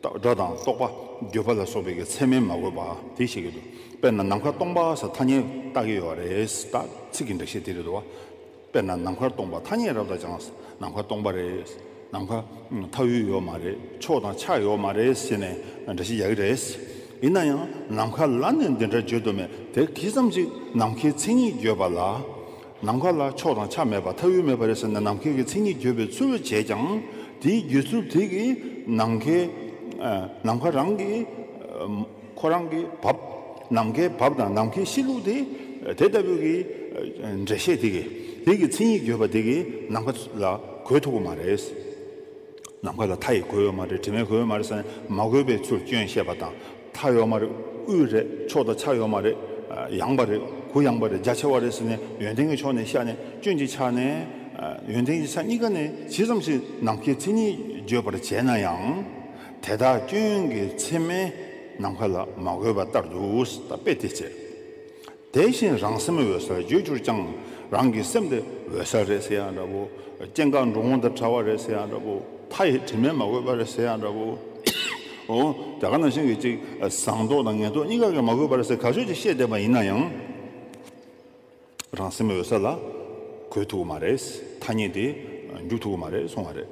སྒྲ་དང་རྟོག་པ། བརྗོད་པ་ལ་སོགས་པའི་གི་མཚན་མས་མ་གོས་པ་དེ་བཤད་ཀྱི་འདུག་དཔེར་ན་ནམ་མཁའ་སྟོང་པ་ཟེར་ཐ་སྙད་བཏགས་ཀྱི་ཡོད་རེད། ད་ཚིག་གི་འགྲེལ་བཤད་དེ་རེད་འདུག་བ། དཔེར་ན་ནམ་མཁར་སྟོང་པ་ཐ་སྙད་རབ་དང་བྱང་། ནམ་མཁའ་སྟོང་པ་རེད། ནམ་མཁའ་མཐའ་དབུས་ཡོད་མ་རེད། ཕྱོགས་དང་ཆ་ཡོད་མ་རེད་ཟེར་ནས་འགྲེལ་བཤད་རྒྱག་གི་རེད། ཡིན་ན་ཡང་ནམ་མཁའ་ལ་ནི་འདི་འདྲ་བརྗོད་དུ་མེད། དེ་གི་ཙམ་ཞིག་ནམ་མཁའི་མཚན་ཉིད་བརྗོད་པ་ལ། ནམ་མཁའ་ལ་ཕྱོགས་དང་ཆ་མེད་པ་མཐའ་དབུས་མེད་པ་རེད་ཟེར་ནས་ནམ་མཁའི་གི་མཚན་ཉིད་བརྗོད་པའི་ཚུལ་བྱས་ཀྱང་། དེའི་བརྗོད་ཚུལ་དེ་གིས་ནམ་མཁའི། ནམ་མཁའ་རང་གི། ཁོ་རང་གི་བབ། ནམ་མཁའི་བབ་དང་ནམ་མཁའི་གཤིས་ལུགས་དེ། དེ་ལྟ་བུའི་གི་འགྲེལ་བཤད་དེ་གི། དེ་གི་མཚན་ཉིད་བརྗོད་པ་དེ་གི་ནམ་མཁའ་ལ་གོས་ཐུབ་ཀྱི་མ་རེད། ནམ་མཁའ་ལ་མཐའ་ཡིས་གོས་ཡོད་མ་རེད། དྲི་མས་གོས་ཡོད་མ་རེད་ཟེར་ནས་མ་གོས་པའི་ཚུལ་སྐྱོན་བཤད་པ་དང་། མཐའ་ཡོད་མ་རེད། དབུས་རེད། ཕྱོགས་དང་ཆ་ཡོད་མ་རེད། ཡངས་པ་རེད། གུ་ཡངས་པ་རེད། རྒྱ་ཆེ་བ་རེད་ཟེར་ནས་ཡོན་ཏན་གྱི་ཕྱོགས་ནས་བཤད་ནས། སྐྱོན་གྱི་ཆ་ནས། ཡོན་ཏན་གྱི་ཆ་གཉིས་ཀ་ནས་ཇི་ཙམ་ཞིག་ནམ་མཁའི་མཚན་ཉིད་བརྗོད་པར་བྱས་ན་ཡང་། དེ་དག་སྐྱོན་གྱི་མཚན་མས་ནམ་མཁའ་ལ་མ་གོས་པ་ལྟར་དུ། ད་དཔེ་དེ་བྱས། དེ་བཞིན་རང་སེམས་འོད་གསལ་བརྗོད་གྱུར་ཀྱང་། རང་གི་སེམས་དེ་འོད་གསལ་རེད་ཟེར་ཡ་འདྲ་བོ། སྐྱེ་འགག་འགྲོ་འོང་དང་བྲལ་བ་རེད་ཟེར་ཡ་འདྲ་བོ། མཐའ་ཡི་དྲི་མས་མ་གོས་པ་རེད་ཟེར་ཡ་འདྲ་བོ། འོ། དེ་ག་ནང་བཞིན་གྱི་ཅིག་ཟངས་མདོག་དང་ངན་མདོག་གཉིས་ཀ་གིས་མ་གོས་པ་རེད་ཟེར་ག་ཚོད་ཅིག་བཤད་བསྡད་པ་ཡིན་ན་ཡང་། རང་སེམས་འོད་གསལ་ལ་གོས་ཐུབ་ཀྱི་མ་རེད། ཐ་སྙད་དེ་འཇུག་ཐུབ་ཀྱི་མ་རེད་གསུང་བ་རེད།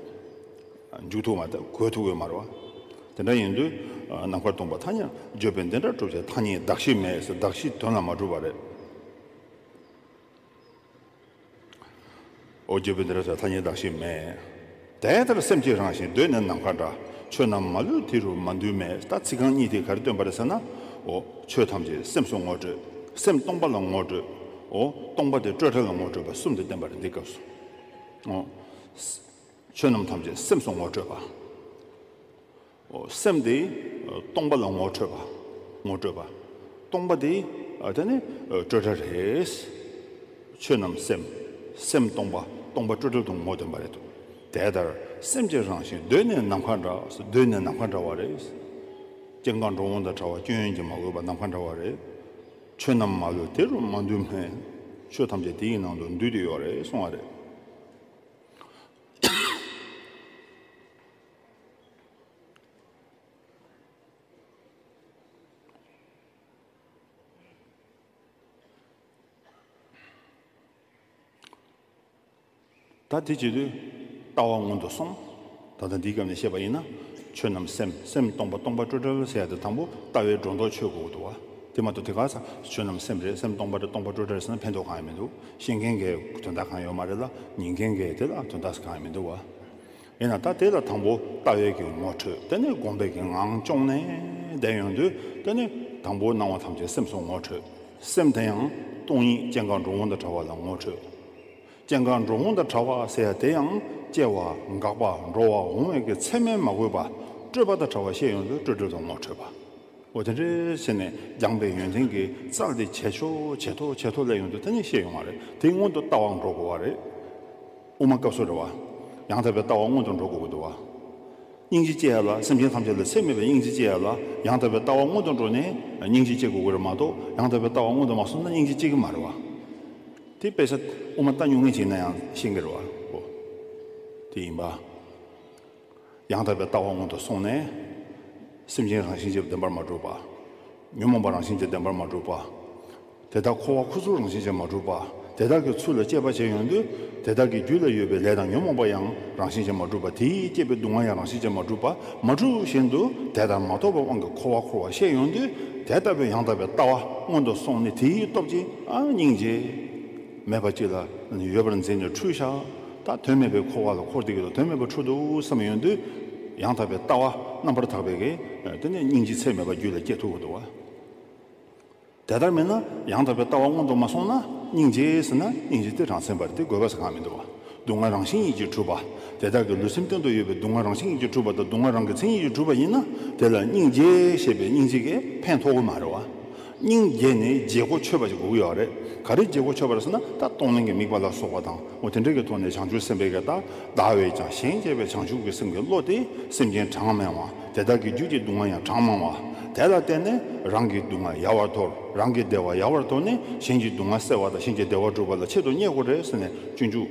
འཇུག་ཐུབ་ཀྱི་མ་རེད། གོས་ཐུབ་ཀྱི་མ་རེད་བ། དེ་འདྲ་ཡིན་དུས། ནམ་མཁར་སྟོང་པ་ཐ་སྙད་བརྗོད་པས་འདི་འདྲ་གྲུབ་ཅེས། ཐ་སྙད་གདགས་གཞི་མེད་ཟེར། གདགས་གཞི་དོན་ལ་མ་གྲུབ་པ་རེད། འོ། བརྗོད་པས་འདི་འདྲ་ཟེར། ཐ་སྙད་གདགས་གཞི་མེད། དེ་ལྟར་སེམས་ཀྱི་རང་བཞིན་གདོད་ནས་ནམ་མཁའ་འདྲ། ཆོས་རྣམས་མ་ལུས་དེ་རུ་མ་འདུས་མེད། ད་ཚིག་རྐང་གཉིས་དེས་ག་རེ་སྟོན་པ་རེད་ཟེར་ན། འོ། ཆོས་ཐམས་ཅད་སེམས་སུ་ངོ་སྤྲོད། སེམས་སྟོང་པ་ལ་ངོ་སྤྲོད། འོ། སྟོང་པ་དེ་སྤྲོས་བྲལ་ལ་ངོ་སྤྲོད་པ་གསུམ་དེ་བསྟན་པ་རེད་འདི་སྐབས་སུ། འོ། ཆོས་རྣམས་ཐམས་ཅད་སེམས་སུ་ངོ་སྤྲོད་པ། འོ། སེམས་དེ་སྟོང་པ་ལ་ངོ་འཕྲོད་པ། ངོ་སྤྲོད་པ། སྟོང་པ་དེ་དེ་ནི་སྤྲོས་བྲལ་རེད། ཆོས་རྣམས་སེམས། སེམས་སྟོང་པ། སྟོང་པ་སྤྲོས་བྲལ་དུ་ངོ་སྟོན་པ་རེད་འདུག་དེ་ལྟར་སེམས་ཀྱི་རང་བཞིན་གདོད་ནས་ནམ་མཁའ་འདྲ། གདོད་ནས་ནམ་མཁའ་འདྲ་བ་རེད། སྐྱེ་འགག་འགྲོ་འོང་དང་བྲལ་བ། སྐྱོན་གྱིས་མ་གོས་པ་ནམ་མཁའ་འདྲ་བ་རེད། ཆོས་རྣམས་མ་ལུས་དེ་རུ་མ་འདུས་མེད། ཆོས་ཐམས་ཅད་དེ་ཡི་ནང་དུ་འདུས་ཏེ་ཡོད་རེད་གསུང་བ་རེད། ད་དེ་བྱེད་དུས་ལྟ་བ་སྔོན་དུ་སོང་། ད་ལྟ་འདིའི་སྐབས་ནས་བཤད་པ་ཡིན་ན། ཆོས་རྣམས་སེམས། སེམས་སྟོང་པ། སྟོང་པ་སྤྲོས་བྲལ་ཟེར་ཡ་དེ་དང་པོ་ལྟ་བའི་སྒྲོ་འདོགས་ཆོད་དགོས་ཀྱི་འདུག་བ། དེ་མ་གཏོགས་དེ་ག་ས་ཆོས་རྣམས་སེམས་རེད། སེམས་སྟོང་པ་རེད། སྟོང་པ་སྤྲོས་བྲལ་ཟེར་ན་ཕན་ཐོགས་གང་ཡང་མི་འདུག་ཤེས་མཁན་གྱི་དོན་དག་གང་ཡོད་མ་རེད་ལ། ཉན་མཁན་གྱི་དེ་ལ་དོན་དག་གང་ཡང་མི་འདུག་བ། ཡིན་ན་ད་དེ་ལ་དང་པོ་ལྟ་བའི་གི་ངོ་འཕྲོད། དེ་ནས་སྒོམ་པའི་གི་ངང་སྐྱོང་ནས་བསྡད་ཡོང་དུས། དེ་ནས་དང་པོ་སྣང་བ་ཐམས་ཅད་སེམས་སུ་ངོ་འཕྲོད། སེམས་དེ་ཡང་སྟོང་ཉིད་སྐྱེ་འགག་འགྲོ་འོང་དང་བྲལ་བ་ལ་ངོ་འཕྲོད། སྐྱེ་འགག་འགྲོ་འོང་དང་བྲལ་བ་ཟེར་ཡ་དེ་ཡང་སྐྱེ་བ། འགག་པ། འགྲོ་བ། འོང་བའི་གི་མཚན་མས་མ་གོས་པ། སྤྲོས་པ་དང་བྲལ་བ་ཤེས་ཡོང་དུས་སྤྲོས་བྲལ་དུ་ངོ་འཕྲོད་པ། འོ། དེ་འདྲ་བྱས་ནས་སྦྱངས་པའི་ཡོན་ཏན་གྱི་རྩལ་དེ་ཇེ་ཆེ་ཇེ་མཐོ་ཇེ་མཐོ་སླེབས་ཡོང་དུས་དེ་ནས་ཤེས་ཡོང་བ་རེད། དེ་སྔོན་དུ་ལྟ་བ་འགྲོ་དགོས་པ་རེད། དབུ་མ་སྐབས་སུ་རེད་བ། ཡང་དག་པའི་ལྟ་བ་སྔོན་དུ་འགྲོ་དགོས་ཀྱི་འདུག་བ། སྙིང་རྗེ་སྐྱེ་ཡ་ལ། སེམས་ཅན་ཐམས་ཅད་ལ་ཚད་མེད་པའི་སྙིང་རྗེ་སྐྱེ་ཡ་ལ་ཡང་དག་པའི་ལྟ་བ་སྔོན་དུ་འགྲོ་ནས་སྙིང་རྗེ་སྐྱེ་དགོས་ཀྱི་རེད་མ་གཏོགས། ཡང་དག་པའི་ལྟ་བ་སྔོན་དུ་མ་སོང་ན་སྙིང་རྗེ་སྐྱེ་གི་མ་རེད་བ། དེ་དཔེ་ཆ་དབུ་མ་ལྟ་མྱོང་མཁན་ཅིག་ཡིན་ན་ཡང་ཤེས་ཀྱི་རེད་བ། འོ། དེ་ཡིན་པ། ཡང་དག་པའི་ལྟ་བ་སྔོན་དུ་སོང་ནས། སེམས་ཅན་རང་བཞིན་གྱིས་བདེན་པར་མ་གྲུབ་པ། ཉོན་མོངས་པ་རང་བཞིན་གྱིས་བདེན་པར་མ་གྲུབ་པ། དེ་དག་འཁོར་བ་འཁོར་ཚུལ་རང་བཞིན་གྱིས་མ་གྲུབ་པ། དེ་དག་གི་ཚུལ་ལ་དཔྱད་པ་བྱས་ཡོང་དུས། དེ་དག་གི་རྒྱུད་ལ་ཡོད་པའི་ལས་དང་ཉོན་མོངས་པ་ཡང་རང་བཞིན་གྱིས་མ་གྲུབ་པ། དེས་བསྐྱེད་པའི་སྡུག་བསྔལ་ཡང་རང་བཞིན་གྱིས་མ་གྲུབ་པ། མ་གྲུབ་བཞིན་དུ་དེ་ལྟར་མ་རྟོགས་པའི་དབང་གིས་འཁོར་བ་འཁོར་བ་ཤེས་ཡོང་དུས། དེ་ལྟ་བུའི་ཡང་དག་པའི་ལྟ་བ་སྔོན་དུ་སོང་ནས་དེའི་སྟོབས་ཀྱིས། ཨ། སྙིང་རྗེ་མེད་པ་ཅིག་ལ་ཡོད་པར་འཛིན་ནས་འཁྲུལ་བཞག་ད་དོན་མེད་པའི་འཁོར་བ་ལ་འཁོར་བསྡད་ཀྱི་འདུག་དོན་མེད་པར་འཁྲུལ་འདུག་བསམ་ཡོང་དུས། ཡང་དག་པའི་ལྟ་བ་རྣམ་པར་དག་པའི་གི། དེ་ནས་སྙིང་རྗེ་ཚད་མེད་པ་རྒྱུད་ལ་སྐྱེ་ཐུབ་ཀྱི་འདུག་བ། དེ་ལྟར་མིན་ན་ཡང་དག་པའི་ལྟ་བ་སྔོན་དུ་མ་སོང་ན། སྙིང་རྗེ་ཟེར་ན་སྙིང་རྗེ་དེ་རང་མཚན་པ་རེད། དེ་དགོས་པ་ཟེར་གང་མི་འདུག་བ། སྡུག་བསྔལ་རང་བཞིན་ཉིད་ཀྱིས་གྲུབ་པ། དེ་དག་གི་ལུས་སེམས་སྟེང་དུ་ཡོད་པའི་སྡུག་བསྔལ་རང་བཞིན་ཉིད་ཀྱིས་གྲུབ་པ་དང་། སྡུག་བསྔལ་རང་གི་མཚན་ཉིད་ཀྱིས་གྲུབ་པ་ཡིན་ན། དེ་ལ་སྙིང་རྗེ་ཞེས་པའི་སྙིང་རྗེ་གིས་ཕན་ཐོགས་ཀྱི་མ་རེད་བ། སྙིང་རྗེ་ནི་བརྗེ་པོ་ཆོད་པ་ཞིག་དགོས་ཀྱི་ཡོད་རེད། ག་རེ་བརྗེ་པོ་ཆོད་པ་རེད་ཟེར་ན། ད་གཏོང་ལེན་གྱི་དམིགས་པ་ལ་སོགས་པ་དང་། འོ་དེ་འདྲ་གི་ཐོག་ནས་བྱང་ཆུབ་སེམས་དཔའི་གི་ད་བདག་བས་ཀྱང་གཞན་གཅེས་པའི་བྱང་ཆུབ་ཀྱི་སེམས་ཀྱི་བློ་དེ་སེམས་ཅན་གྲངས་མང་བ། དེ་དག་གི་རྒྱུད་ཀྱི་སྡུག་བསྔལ་ཡང་གྲངས་མང་བ། དེ་ལ་བརྟེན་ནས་རང་གི་སྡུག་བསྔལ་ཡལ་བར་དོར། རང་གི་བདེ་བ་ཡལ་བར་དོར་ནས་གཞན་གྱི་སྡུག་བསྔལ་སེལ་བ་དང་གཞན་གྱི་བདེ་བ་སྒྲུབ་པ་ལ་ཆེད་དུ་གཉེར་དགོས་རེད་ཟེར་ནས། སྤྱོད་འཇུག་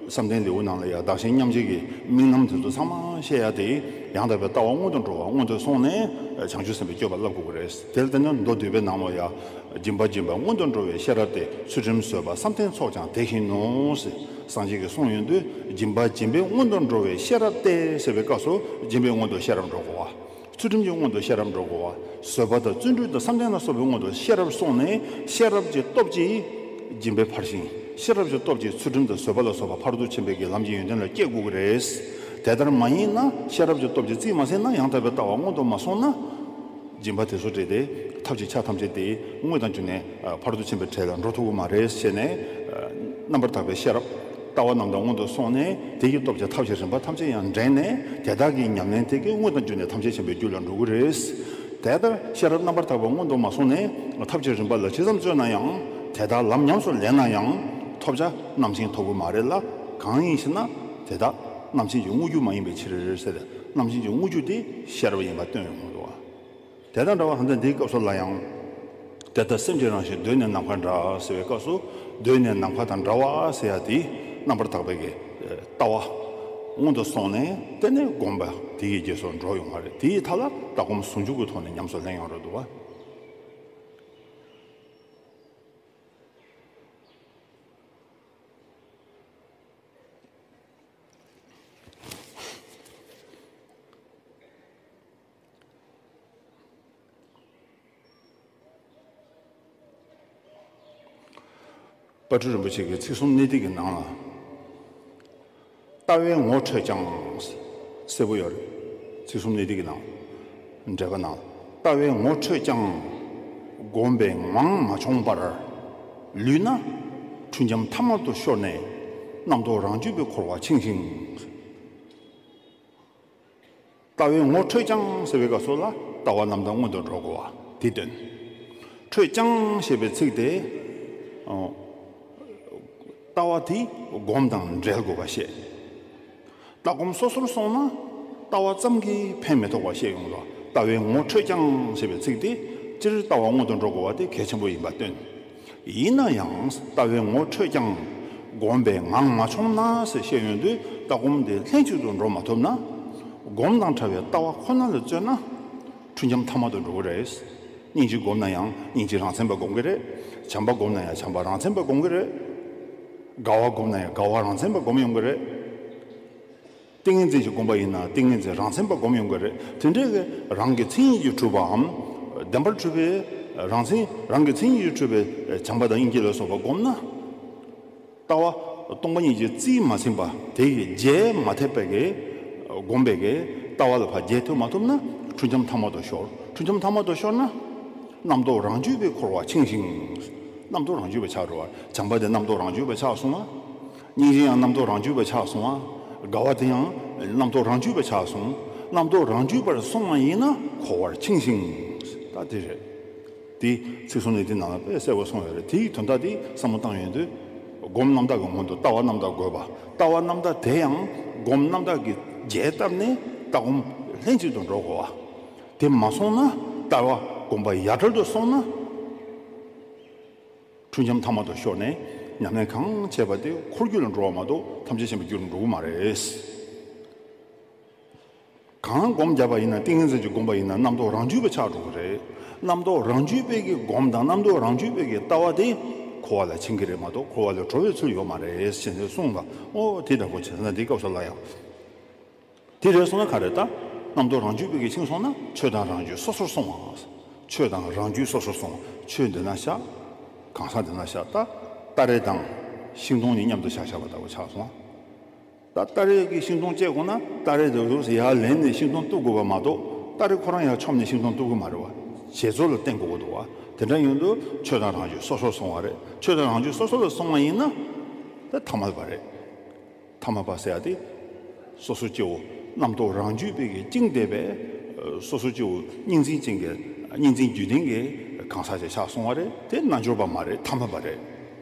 བསམ་གཏན་ལེའུ་ནང་ལ་ཡང་བདག་གཞན་མཉམ་བརྗེ་གི་དམིགས་རྣམ་དེ་ཚོ་ཚང་མ་བཤད་ཡ་དེ། ཡང་དག་པའི་ལྟ་བ་སྔོན་དུ་འགྲོ་བ་སྔོན་དུ་སོང་ནས་བྱང་ཆུབ་སེམས་དཔའི་སྤྱོད་པ་བསླབ་དགོས་ཀྱི་རེད། དེ་ལ་བརྟེན་ནས་མདོ་སྡུད་པའི་ནང་ལ་ཡང་། སྦྱིན་པ་སྦྱིན་པས་སྔོན་དུ་འགྲོ་བའི་ཤེས་རབ་སྟེ། ཚུལ་ཁྲིམས་བཟོད་པ་བསམ་གཏན་ཚོགས་ཀྱང་དེ་བཞིན་ནོ་ཟེར། སངས་རྒྱས་ཀྱིས་གསུངས་ཡོང་དུས། སྦྱིན་པ་སྦྱིན་པས་སྔོན་དུ་འགྲོ་བའི་ཤེས་རབ་སྟེ་ཟེར་བའི་སྐབས་སུ་སྦྱིན་པའི་སྔོན་དུ་ཤེས་རབ་འགྲོ་དགོས་པ། ཚུལ་ཁྲིམས་ཀྱི་སྔོན་དུ་ཤེས་རབ་འགྲོ་དགོས་པ། བཟོད་པ་དང་བརྩོན་འགྲུས་དང་བསམ་གཏན་ལ་སོགས་པའི་སྔོན་དུ་ཤེས་རབ་སོང་ནས། ཤེས་རབ་ཀྱི་སྟོབས་ཀྱིས་སྦྱིན་པའི་ཕར་ཕྱིན། ཤེས་རབ་ཀྱི་སྟོབས་ཀྱིས་ཚུལ་ཁྲིམས་དང་བཟོད་པ་ལ་སོགས་པ་ཕར་ཚུར་ཕྱིན་པའི་གི་ལམ་གྱི་ཡོན་ཏན་ལ་སྐྱེ་དགོས་ཀྱི་རེད། དེ་ལྟར་མ་ཡིན་ན། ཤེས་རབ་ཀྱི་སྟོབས་ཀྱིས་རྩིས་མ་ཟིན་ན། ཡང་དག་པའི་ལྟ་བ་སྔོན་དུ་མ་སོང་ན། སྦྱིན་པ་དེ་ཚོ་བྲིས་ཏེ་ཐབས་ཀྱི་ཆ་ཐམས་ཅད་དེ་དངོས་དང་བརྒྱུད་ནས་ཕར་ཚུར་ཕྱིན་པའི་གྲས་ལ་འགྲོ་ཐུབ་ཀྱི་མ་རེད་ཟེར་ནས། རྣམ་པར་དག་པའི་ཤེས་རབ། ལྟ་བ་རྣམ་དག་སྔོན་དུ་སོང་ནས། དེ་ཡི་སྟོབས་ཀྱིས་ཐབས་ཀྱི་རིམ་པ་ཐམས་ཅད་ཡང་འདྲེན་ནས། དེ་དག་གི་ཉམས་ལེན་དེ་གིས་དངོས་དང་བརྒྱུད་ནས་ཐམས་ཅད་མཁྱེན་པའི་རྒྱུ་ལ་འགྲོ་གི་རེད། དེ་ལྟར་ཤེས་རབ་རྣམ་པར་དག་པ་སྔོན་དུ་མ་སོང་ནས། ཐབས་ཀྱི་རིམ་པ་ལ་ཇི་ཙམ་བརྩོན་ན་ཡང་། དེ་དག་ལམ་ཉམས་སུ་ལེན་ན་ཡང་། ཐོབ་བྱ་རྣམ་མཁྱེན་ཐོབ་ཀྱི་མ་རེད་ལ། གང་ཡིན་ཞེ་ན། དེ་དག་རྣམ་མཁྱེན་གྱི་དངོས་རྒྱུ་མ་ཡིན་པའི་ཕྱིར་ཟེར། རྣམ་མཁྱེན་གྱི་དངོས་རྒྱུ་དེ་ཤེས་རབ་ཡིན་པ་སྟོན་ཡོང་གི་འདུག་བ། དེ་དང་འདྲ་བ་ད་ལྟ་འདིའི་སྐབས་སུ་ལ་ཡང་། དེ་ལྟར་སེམས་ཀྱི་རང་བཞིན་གདོད་ནས་ནམ་མཁའ་འདྲ་ཟེར་བའི་སྐབས་སུ། གདོད་ནས་ནམ་མཁའ་དང་འདྲ་བ་ཟེར་ཡ་དེ་རྣམ་པར་དག་པའི་གི་ལྟ་བ་སྔོན་དུ་སོང་ནས། དེ་ནས་སྒོམ་པ་དེ་ཡི་རྗེས་སུ་འགྲོ་ཡོང་བ་རེད། དེའི་མཐའ་ལ་ལྟ་སྒོམ་ཟུང་འཇུག་གི་ཐོག་ནས་ཉམས་སུ་ལེན་ཡོང་རེད་འདུག་བ། དཔལ་སྤྲུལ་རིན་པོ་ཆེ་གི་ཚིག་གསུམ་གནད་བརྡེག་གི་ནང་ལ། ལྟ་བའི་ངོ་འཕྲོད་ཀྱང་། གསལ་པོ་ཡོད་རེད། ཚིག་གསུམ་གནད་བརྡེག་གི་ནང་། འགྲེལ་པ་ནང་། ལྟ་བའི་ངོ་འཕྲོད་ཀྱང་། སྒོམ་པའི་ངང་མ་མཆོང་བར། ལུས་ན་འཁྲུལ་འབྱམས་ཐ་མལ་དུ་ཤོར་ནས། རྣམ་རྟོག་རང་རྒྱུད་པའི་འཁོར་བར་འཆིང་ཞིང་། ལྟ་བའི་ངོ་འཕྲོད་ཀྱང་ཟེར་བའི་སྐབས་སུ་ལ། ལྟ་བ་རྣམ་དག་སྔོན་དུ་འགྲོ་དགོས་པ་དེ་སྟོན། འཕྲོད་ཀྱང་ཞེས་པའི་ཚིག་དེ། ཨོ། ལྟ་བ་དེ་སྒོམ་དང་འབྲེལ་དགོས་པ་བཤད། ལྟ་སྒོམ་སོ་སོར་སོང་ན་ལྟ་བ་ཙམ་གྱིས་ཕན་མི་ཐོགས་པ་བཤད་ཡོང་ལ། ལྟ་བའི་ངོ་འཕྲོད་ཀྱང་ཞེས་པའི་ཚིག་དེ་སྤྱིར་ལྟ་བ་སྔོན་དུ་འགྲོ་དགོས་པ་དེ་གལ་ཆེན་པོ་ཡིན་པ་སྟོན། ཡིན་ན་ཡང་ལྟ་བའི་ངོ་འཕྲོད་ཀྱང་སྒོམ་པའི་ངང་མ་མཆོང་ན་ཟེར་བཤད་ཡོང་དུས། ལྟ་སྒོམ་དེ་ལྷན་ཅིག་ཏུ་འགྲོ་མ་ཐུབ་ན། སྒོམ་དང་བྲལ་བའི་ལྟ་བ་ཁོ་ན་ལ་བརྩོན་ན། འཁྲུལ་འབྱམས་ཐ་མལ་དུ་འགྲོ་གི་རེད། སྙིང་རྗེ་སྒོམ་ན་ཡང་སྙིང་རྗེ་རང་མཚན་པ་སྒོམ་གི་རེད། བྱམས་པ་སྒོམ་ན་ཡང་བྱམས་པ་རང་མཚན་པ་སྒོམ་གི་རེད། དགའ་བ་སྒོམ་ན་ཡང་དགའ་བ་རང་མཚན་པ་སྒོམ་ཡོང་གི་རེད། ཏིང་ངེ་འཛིན་གྱི་སྒོམ་པ་ཡིན་ན་ཏིང་ངེ་འཛིན་རང་མཚན་པ་སྒོམ་ཡོང་གི་རེད། དེ་འདྲའི་གི་རང་གི་མཚན་ཉིད་ཀྱིས་གྲུབ་པའམ། བདེན་པར་གྲུབ་པའི་རང་མཚན། རང་གི་མཚན་ཉིད་ཀྱིས་གྲུབ་པའི་བྱམས་པ་དང་སྙིང་རྗེ་ལ་སོགས་པ་སྒོམ་ན། ལྟ་བ་སྟོང་པ་ཉིད་ཀྱིས་རྩིས་མ་ཟིན་པ་དེ་ཡི་རྗེས་མ་ཐེབས་པའི་གི་སྒོམ་པའི་གི་ལྟ་བ་ལ་ཕར་རྗེས་ཐེབས་མ་ཐུབ་ན། འཁྲུལ་འབྱམས་ཐ་མལ་དུ་ཤོར། འཁྲུལ་འབྱམས་ཐ་མལ་དུ་ཤོར་ན། རྣམ་རྟོག་རང་རྒྱུད་པའི་འཁོར་བར་འཆིང་ཞིང་། རྣམ་རྟོག་རང་རྒྱུད་པ་ཆགས་འགྲོ་བ། བྱམས་པ་དེ་རྣམ་རྟོག་རང་རྒྱུད་པ་ཆགས་སོང་བ། སྙིང་རྗེ་ཡང་རྣམ་རྟོག་རང་རྒྱུད་པ་ཆགས་སོང་བ། དགའ་བ་དེ་ཡང་རྣམ་རྟོག་རང་རྒྱུད་པ་ཆགས་སོང་། རྣམ་རྟོག་རང་རྒྱུད་པར་སོང་བ་ཡིན་ན་འཁོར་བར་འཆིང་ཞིང་། ད་དེ་རེད། དེ་ཚིག་གསུམ་ནི་དེ་ནང་ལ་དཔེ་གསལ་པོ་གསུངས་ཡོད་རེད། དེའི་དོན་དག་དེ་བསམ་བློ་བཏང་ཡོང་དུས། སྒོམ་རྣམ་དག་གི་སྔོན་དུ་ལྟ་བ་རྣམ་དག་དགོས་པ། ལྟ་བ་རྣམ་དག་དེ་ཡང་སྒོམ་རྣམ་དག་གིས་རྒྱས་བཏབ་ནས་ལྟ་སྒོམ་ལྷན་ཅིག་ཏུ་འགྲོ་དགོས་པ། དེ་མ་སོང་ན། ལྟ་བ་སྒོམ་པ་ཡ་བྲལ་དུ་སོང་ན། འཁྲུལ་འབྱམས་ཐ་མལ་དུ་ཤོར་ནས་ཉམས་ལེན་གང་བྱས་པ་དེ་འཁོར་རྒྱུ་ལ་འགྲོ་བ་མ་གཏོགས་ཐམས་ཅད་མཁྱེན་པའི་རྒྱུ་ལ་འགྲོ་གི་མ་རེད། གང་སྒོམ་བརྒྱབ་པ་ཡིན་ན། ཏིང་ངེ་འཛིན་གྱི་སྒོམ་པ་ཡིན་ན། རྣམ་རྟོག་རང་རྒྱུད་པ་ཆགས་འགྲོ་གི་རེད། རྣམ་རྟོག་རང་རྒྱུད་པའི་གི་སྒོམ་དང་རྣམ་རྟོག་རང་རྒྱུད་པའི་གི་ལྟ་བ་དེ་འཁོར་བ་ལ་འཆིང་གི་རེད་མ་གཏོགས་འཁོར་བ་ལས་གྲོལ་བའི་ཚུལ་ཡོད་མ་རེད་ཟེར་ནས་གསུངས་པ། ཨོ་དེ་འདྲ་པོ་བྱས་ན་འདི་སྐབས་སུ་ལ་ཡང་། དེ་རེད་སོང་ན་ག་རེ་ད། རྣམ་རྟོག་རང་རྒྱུད་པའི་གི་འཆིང་སོང་ན་ཆོས་དང་རང་རྒྱུད་སོ་སོར་སོང་བ། ཆོས་དང་རང་རྒྱུད་སོ་སོར་སོང་བ། ཆོས་འདི་ན་བཞག་གང་ཟག་འདི་ན་བཞག་ད་སྟ་རེ་དང་ཤིང་སྡོང་གཉིས་མཉམ་དུ་བཞག་བཞག་པ་ལྟ་བུ་ཆགས་སོང་བ། ད་སྟ་རེ་གི་ཤིང་སྡོང་བཅད་དགོས་ན་སྟ་རེ་དེ་རུ་ཡར་ལེན་ནས་ཤིང་སྡོང་གཏུབ་དགོས་པ་མ་གཏོགས། སྟ་རེ་ཁོ་རང་ཡར་མཆོངས་ནས་ཤིང་སྡོང་གཏུབ་གི་མ་རེད་བ། བྱེད་རྩོལ་ལ་བརྟེན་དགོས་ཀྱི་འདུག་བ། དེ་འདྲ་ཡིན་དུས་ཆོས་དང་རང་རྒྱུད་སོ་སོར་སོང་བ་རེད། ཆོས་དང་རང་རྒྱུད་སོ་སོ་ལ་སོང་བ་ཡིན་ན། ད་ཐ་མལ་པ་རེད། ཐ་མལ་པ་ཟེར་ཡ་དེ། སོ་སོ་སྐྱེ་བོ་རྣམ་རྟོག་རང་རྒྱུད་པའི་གི་བཅིངས་བསྡད་པའི། སོ་སོ་སྐྱེ་བོ་གཉིས་འཛིན་ཅན་གྱི་གཉིས་འཛིན་རྒྱུད་ལྡན་གྱི་ གང་ཟག་ཅིག་ཆགས་སོང་བ་རེད། དེ་རྣལ་འབྱོར་པ་མ་རེད། ཐ་མལ་པ་རེད།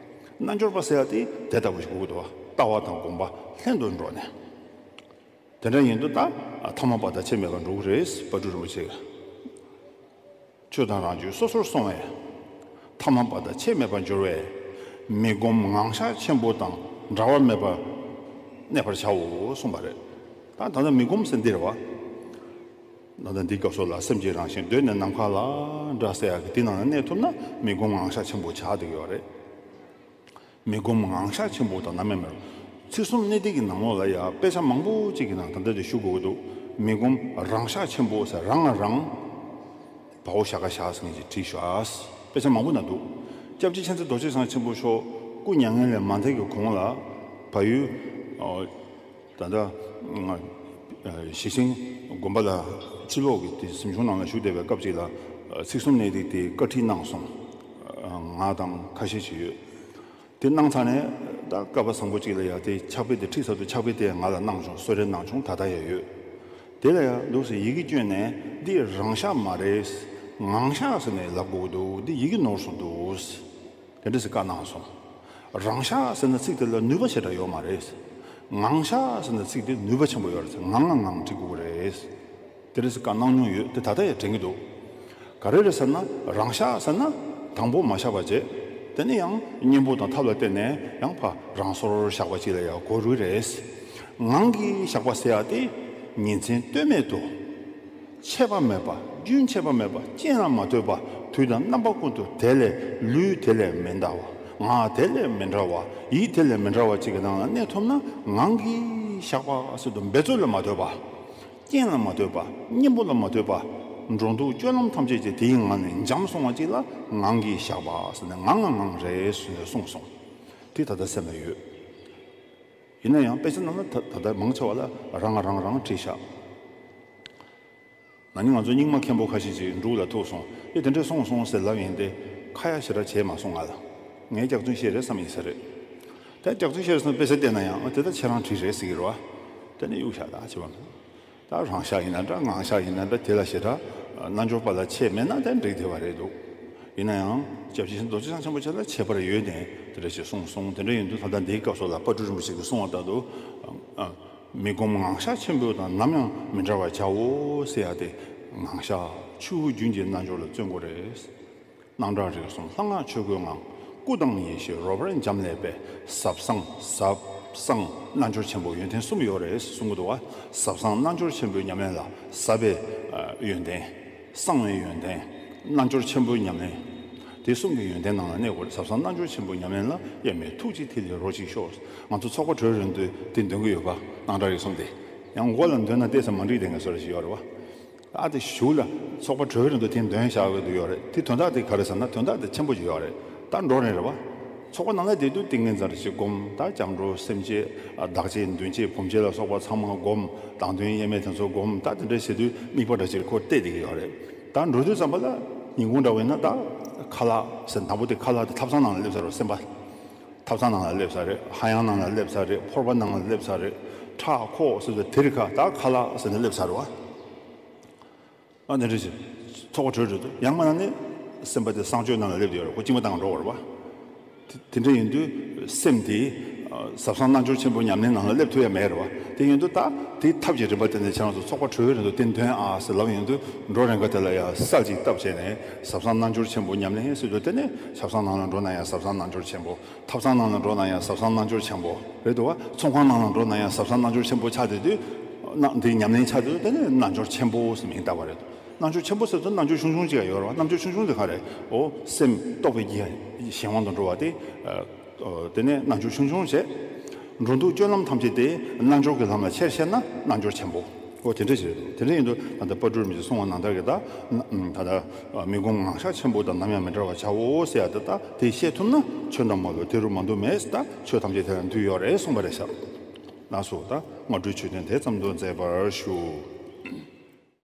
རྣལ་འབྱོར་པ་ཟེར་ཡ་དེ་དེ་ལྟ་བུ་ཞིག་དགོས་ཀྱི་འདུག་བ། ལྟ་བ་དང་སྒོམ་པ་ལྷན་དུ་འགྲོགས་ནས། དེ་འདྲ་ཡིན་དུས་ད་ཐ་མལ་པ་དང་ཁྱད་མེད་པར་འགྲོ་གི་རེད། དཔལ་སྤྲུལ་རིན་པོ་ཆེ་གིས། ཆོས་དང་རང་རྒྱུད་སོ་སོར་སོང་བས། ཐ་མལ་པ་དང་ཁྱད་མེད་པར་འགྱུར་བས། མི་སྒོམ་ངང་བཞག་ཆེན་པོ་དང་འབྲལ་བ་མེད་པར་གནས་པར་བྱའོ་གསུངས་པ་རེད། ད་ད་ལྟ་མི་སྒོམ་ཟེར་འདི་རེད་བ། ད་ལྟ་འདིའི་སྐབས་སུ་ལ་སེམས་ཀྱི་རང་བཞིན་གདོད་ནས་ནམ་མཁའ་ལ་འདྲ་ཟེར་ཡག་གི་དེ་ནང་ལ་གནས་ཐུབ་ན་མི་སྒོམ་ངང་བཞག་ཆེན་པོ་ཆགས་བསྡད་ཀྱི་ཡོད་རེད། མི་སྒོམ་ངང་བཞག་ཆེན་པོ་དང་ནམ་ཡང་མི་འབྲལ། ཚིག་གསུམ་གནད་བརྡེག་གི་ནང་ལོགས་ལ་ཡང་དཔེ་ཆ་མང་པོ་ཅིག་གི་ནང་ད་ལྟ་དེ་ཞུ་དགོས་ཀྱི་འདུག་མི་སྒོམ་རང་བཞག་ཆེན་པོ་ཟེར་རང་ང་རང་བའོ་ཞག་ག་བཞག་ཟེར་མཁན་ཅིག་བྲིས་ཤག་དཔེ་ཆ་མང་པོ་ན་འདུག་སྐྱབས་རྗེ་མཁྱེན་བརྩེ་རྡོ་རྗེ་འཆང་ཆེན་པོ་མཆོག་སྐུ་མྱ་ངན་ལས་མ་འདས་ཀྱི་གོང་ལ་བལ་ཡུལ་ཨོ། ད་ལྟ་ང་ཨ་ཞེ་ཆེན་དགོན་པ་ལ་ཕྱི་ལོགས་ཀྱི་དེ་གཟིམ་ཆུང་ནང་ལ་བཞུགས་བསྡད་པའི་སྐབས་ཅིག་ལ་ཨ་ཚིག་གསུམ་གནད་བརྡེག་དེ་བཀའ་ཁྲིད་གནང་སོང་། ཨ་ང་དང་ཁ་ཤས་ཅིག་ཡོད། དེ་གནང་ཚར་ནས་ད་སྐལ་པ་བཟང་པོ་ཅིག་ལ་ཡ་དེ་ཕྱག་དཔེ་དེ་ཁྲིད་ཚར་དུས་ཕྱག་དཔེ་དེ་ང་ལ་གནང་བྱུང་། གསོལ་རས་གནང་བྱུང་། ད་ལྟ་ཡང་ཡོད། དེ་ལ་ཡ་འདུག་སེ་ཡི་གེ་བསྐྱོན་ནས་འདི་རང་བཞག་མ་རེད། ངང་བཞག་ཟེར་ནས་ལབ་དགོས་ཀྱི་འདུག་འདི་ཡི་གེ་ནོར་སོང་འདུག་དེ་འདྲ་ཟེར་བཀའ་གནང་སོང་། རང་བཞག་ཟེར་ན་ཚིག་དེ་ལ་ནུས་པ་ཞེ་དྲག་ཡོད་མ་རེད། ངང་བཞག་ཟེར་ན་ཚིག་དེ་ནུས་པ་ཆེན་པོ་ཡོད་རེད། ངང་ང་ངང་བྲི་དགོས་ཀྱི་རེད། དེ་འདྲ་ཟེར་བཀའ་གནང་མྱོང་ཡོད། དེ་ད་ལྟ་ཡང་དྲན་གྱི་འདུག་ག་རེ་རེད་ཟེར་ན་རང་བཞག་ཟེར་ན་དང་པོ་མ་བཞག་པ་བྱས། དེ་ནས་ཡང་གཉེན་པོ་དང་ཐབས་ལ་བརྟེན་ནས་ཡང་ཕར་རང་སོར་བཞག་པ་ཅིག་ལ་ཡང་གོ་རུ་རེད། ངང་གིས་བཞག་པ་ཟེར་ཡ་དེ་ཉིན་མཚན་ལྟོས་མེད་དུ། ཆད་པ་མེད་པ། རྒྱུན་ཆད་པ་མེད་པ། རྐྱེན་ལ་མ་ལྟོས་པ། དུས་དང་རྣམ་པ་ཀུན་ཏུ་དེ་ལས་ལུས་དེ་ལས་མི་འདའ་བ། ངག་དེ་ལས་མི་འདའ་བ། ཡིད་དེ་ལས་མི་འདའ་བ་ཅིག་གི་ནང་ལ་གནས་ཐུབ་ན་ངང་གིས་བཞག་པ་ཟེར་དུས་འབད་རྩོལ་ལ་མ་ལྟོས་པ། རྐྱེན་ལ་མ་ལྟོས་པ། གཉེན་པོ་ལ་མ་ལྟོས་པ། འགྲོ་འདུག་སྤྱོད་ལམ་ཐམས་ཅད་ཀྱི་དེའི་ངང་ནས་འཇམ་སོང་བ་ཅིག་ལ་ངང་གིས་བཞག་པ་ཟེར་ནས་ངང་ང་ངང་རེད་ཟེར་ནས་གསུངས་སོང་། དེ་ད་ལྟ་སེམས་ལ་ཡོད། ཡིན་ན་ཡང་དཔེ་ཆ་ནང་ལ་ད་ད་ལྟ་མང་ཆེ་བ་ལ་རང་ང་རང་རང་བྲིས་ཤག་ན་ནིང་ང་ཚོ་རྙིང་མ་མཁན་པོ་ཁ་ཤས་ཅིག་འབྲུག་ལ་ཐུག་སོང་། ཨེ་དེ་འདྲས་སོང་སོང་ཟེར་ལབ་ཡིན་ཏེ་ཁ་ཡ་ཞེ་དྲག་བྱས་མ་སོང་། ང་ལ་ངས་སྐྱག་རྫུན་བཤད་རེད་བསམ་ཡིན་ས་རེད། ད་སྐྱག་རྫུན་བཤད་རེད་བསམ་དཔེ་ཆ་བལྟས་ན་ཡང་ཨ་དེ་ད་ཁྱེད་རང་བྲིས་རེད་ཟེར་གི་རེད་བ། དེ་ནས་གཡུག་བཞག་ད་བྱེད་པ་མེད། ད་རང་བཞག་ཡིན་ན་འདྲ་ངང་བཞག་ཡིན་ན་འདྲ་དེ་ལ་ཞེ་དྲག་རྣལ་འབྱོར་པ་ལ་ཁྱད་མེད་ན་དེ་འགྲིག་བསྡད་པ་རེད་འདུག་ཡིན་ན་ཡང་སྐྱབས་རྗེ་རྡོ་རྗེ་འཆང་ཆེན་པོ་མཆོག་ལ་ཁྱད་པར་ཡོད་ནས་དེ་འདྲ་ཞིག་གསུངས་སོང་། དེ་འདྲ་ཡིན་དུས་ད་ལྟ་འདིའི་སྐབས་སུ་ལ་དཔལ་སྤྲུལ་རིན་པོ་ཆེ་གིས་གསུངས་པ་ལྟར་དུ། ཨ། མི་སྒོམ་ངང་བཞག་ཆེན་པོ་དང་ནམ་ཡང་མི་འབྲལ་བར་བྱའོ་ཟེར་ཡ་དེ། ངང་བཞག་ཆུ་བོ་རྒྱུན་གྱི་རྣལ་འབྱོར་ལ་བརྩོན་དགོས་རེད། སྣང་གྲགས་རིག་གསུམ་ལྷ་སྔགས་ཆོས་སྐུའི་ངང་། སྐུ་དང་ཡེ་ཤེས་རོལ་པར་འབྱམས་ཀླས་པའི། ཟབ་གསང་ཟབ་གསང་རྣལ་འབྱོར་ཆེན་པོ་ཡོན་ཏན་གསུམ་ཡོད་རེད་གསུང་གི་འདུག་བ། ཟབ་གསང་རྣལ་འབྱོར་ཆེན་པོའི་ཉམས་ལེན་ལ་ཟབ་པའི་ཡོན་ཏན། གསང་བའི་ཡོན་ཏན། རྣལ་འབྱོར་ཆེན་པོའི་ཉམས་ལེན། དེ་གསུམ་གྱི་ཡོན་ཏན་ནང་ལ་གནས་དགོས། ཟབ་གསང་རྣལ་འབྱོར་ཆེན་པོའི་ཉམས་ལེན་ལ་དབྱེར་མེད་ཐུགས་རྗེས་ཐིག་ལེ་རོ་གཅིག་ཤོག་ང་ཚོ་ཚོགས་པ་གྲོལ་རན་དུས་དེ་འདོན་གྱི་ཡོད་པ། སྣང་གྲགས་རིག་གསུམ་དེ། ཡང་མགོ་ལ་འདོན་ན་ཏོག་ཙམ་མ་འགྲིག་བསྡད་མཁན་བཟོ་འདྲ་ཞིག་ཡོད་རེད་བ། ཨ་དེ་གཞུག་ལ་ཚོགས་པ་གྲོལ་རན་དུས་དེ་འདོན་བཞག་གི་འདུག་ཡོད་རེད། དེ་དོན་དག་དེ་ག་རེ་ཟེར་ན་དོན་དག་དེ་ཆེན་པོ་ཞིག་ཡོད་རེད། ད་འགྲོ་རན་རེད་བ། ཚོགས་པ་ནང་ལ་བསྡད་དུས་ཏིང་ངེ་འཛིན་ཞིག་སྒོམ། ད་སྐྱབས་འགྲོ་སེམས་བསྐྱེད་བདག་བསྐྱེད་མདུན་བསྐྱེད་བུམ་བསྐྱེད་ལ་སོགས་པ་ཚང་མ་སྒོམ། བདག་མདུན་དབྱེར་མེད་དེ་ཚོ་སྒོམ། ད་དེ་འདྲ་བྱེད་དུས་དམིགས་པ་འདྲ་ཅིག་ཁོ་གཏད་བསྡད་ཀྱི་ཡོད་རེད། ད་འགྲོ་དུས་ཙམ་པ་ལ་ཉིན་གུང་འདྲ་བ་ཡིན་ན་ད་ཁ་ལག་ཟེར། དང་པོ་དེ་ཁ་ལག་དེ་ཐབ་ཚང་ནང་ལ་སླེབས་ཚར་རེད་བ། སེམས་པ་ཐབ་ཚང་ནང་ལ་སླེབས་ཚར་རེད། ཧ་ཡང་ནང་ལ་སླེབས་ཚར་རེད། ཕོར་པ་ནང་ལ་སླེབས་ཚར་རེད། ཁྲག་ཁོག་ཟེར་དུས་དེ་རིང་ཁ་ད་ཁ་ལག་ཟེར་ནས་སླེབས་ཚར་རེད་བ། ཨ་ནི་རེད་ཅེ། ཚོགས་པ་གྲོལ་འགྲོ་དུས་ཡང་མིན་ན་ནི་སེམས་པ་དེ་གསང་སྤྱོད་ནང་ལ་སླེབས་ཡོད་རེད། ཁོ་གཅིག་མ་བཏང་འགྲོ་བ་རེད་བ། དེ་དེ་འདྲ་ཡིན་དུས་སེམས་དེ་ཟབ་གསང་རྣལ་འབྱོར་ཆེན་པོའི་ཉམས་ལེན་ནང་ལ་སླེབས་ཐུབ་ཡ་མེད་རེད་བ། དེ་ཡིན་དུས་ད་དེའི་ཐབས་ཀྱི་རིམ་པ་དེ་ནས་ཁྱེད་རང་ཚོ་ཚོགས་པ་གྲོལ་རན་དུས་དེ་འདོན་ཨ་ཟེར་ལབ་ཡོང་དུས་འགྲོ་རན་ཁ་དེ་ལ་ཡ་སལ་ཅིག་བཏབ་བྱས་ནས་ཟབ་གསང་རྣལ་འབྱོར་ཆེན་པོའི་ཉམས་ལེན་ཟེར་དུས་དེ་ནས་ཆབ་གསང་ནང་ལ་འགྲོ་ན་ཡང་ཟབ་གསང་རྣལ་འབྱོར་ཆེན་པོ། ཐབ་ཚང་ནང་ལ་འགྲོ་ན་ཡང་ཟབ་གསང་རྣལ་འབྱོར་ཆེན་པོ་རེད་འདུག་བ། ཚོང་ཁང་ནང་ལ་འགྲོ་ན་ཡང་ཟབ་གསང་རྣལ་འབྱོར་ཆེན་པོ་ཆགས་བསྡད་དུས། ན་འདི་ཉམས་ལེན་ཆགས་བསྡད་དུས་དེ་ནས་རྣལ་འབྱོར་ཆེན་པོ་ཟེར་མིང་བཏགས་པ་རེད། རྣལ་འབྱོར་ཆེན་པོ་ཟེར་དུས་རྣལ་འབྱོར་ཆུང་ཆུང་ཅིག་ཡོད་རེད་བ། རྣལ་འབྱོར་ཆུང་ཆུང་དེ་ག་རེད། འོ་སེམས་རྟོགས་པའི་རྒྱུ་གཞན་དབང་དུ་འགྲོ་བ་དེ། དེ་ནས་རྣལ་འབྱོར་ཆུང་ཆུང་བྱས། འགྲོ་འདུག་སྤྱོད་ལམ་ཐམས་ཅད་དེ་རྣལ་འབྱོར་གྱི་ལམ་ལ་ཆེར་བཤད་ན་རྣལ་འབྱོར་ཆེན་པོ། འོ་དེ་འདྲ་ཞིག་རེད་འདུག་དེ་འདྲ་ཡིན་དུས་ད་ལྟ་དཔལ་སྤྲུལ་རིན་པོ་ཆེས་གསུངས་པ་ནང་ལྟར་གྱི་ད་ད་ལྟ་མི་སྒོམ་ངང་བཞག་ཆེན་པོ་དང་ནམ་ཡང་མི་འབྲལ་བར་བྱའོ་ཟེར་ཡ་དེ། ད་དེ་བཤད་ཐུབ་ན་ཆོས་རྣམས་མ་ལུས་དེ་རུ་མ་འདུ་མེད། ད་ཆོས་ཐམས་ཅད་དེ་ལ་འདུས་ཡོད་རེད་གསུངས་པ་རེད་ཤག་ལགས་སོ། ད་སྔ་དྲོའི་ཆོས་ཐུན་དེ་ཙམ་དུ་མཛད་པར་ཞུ།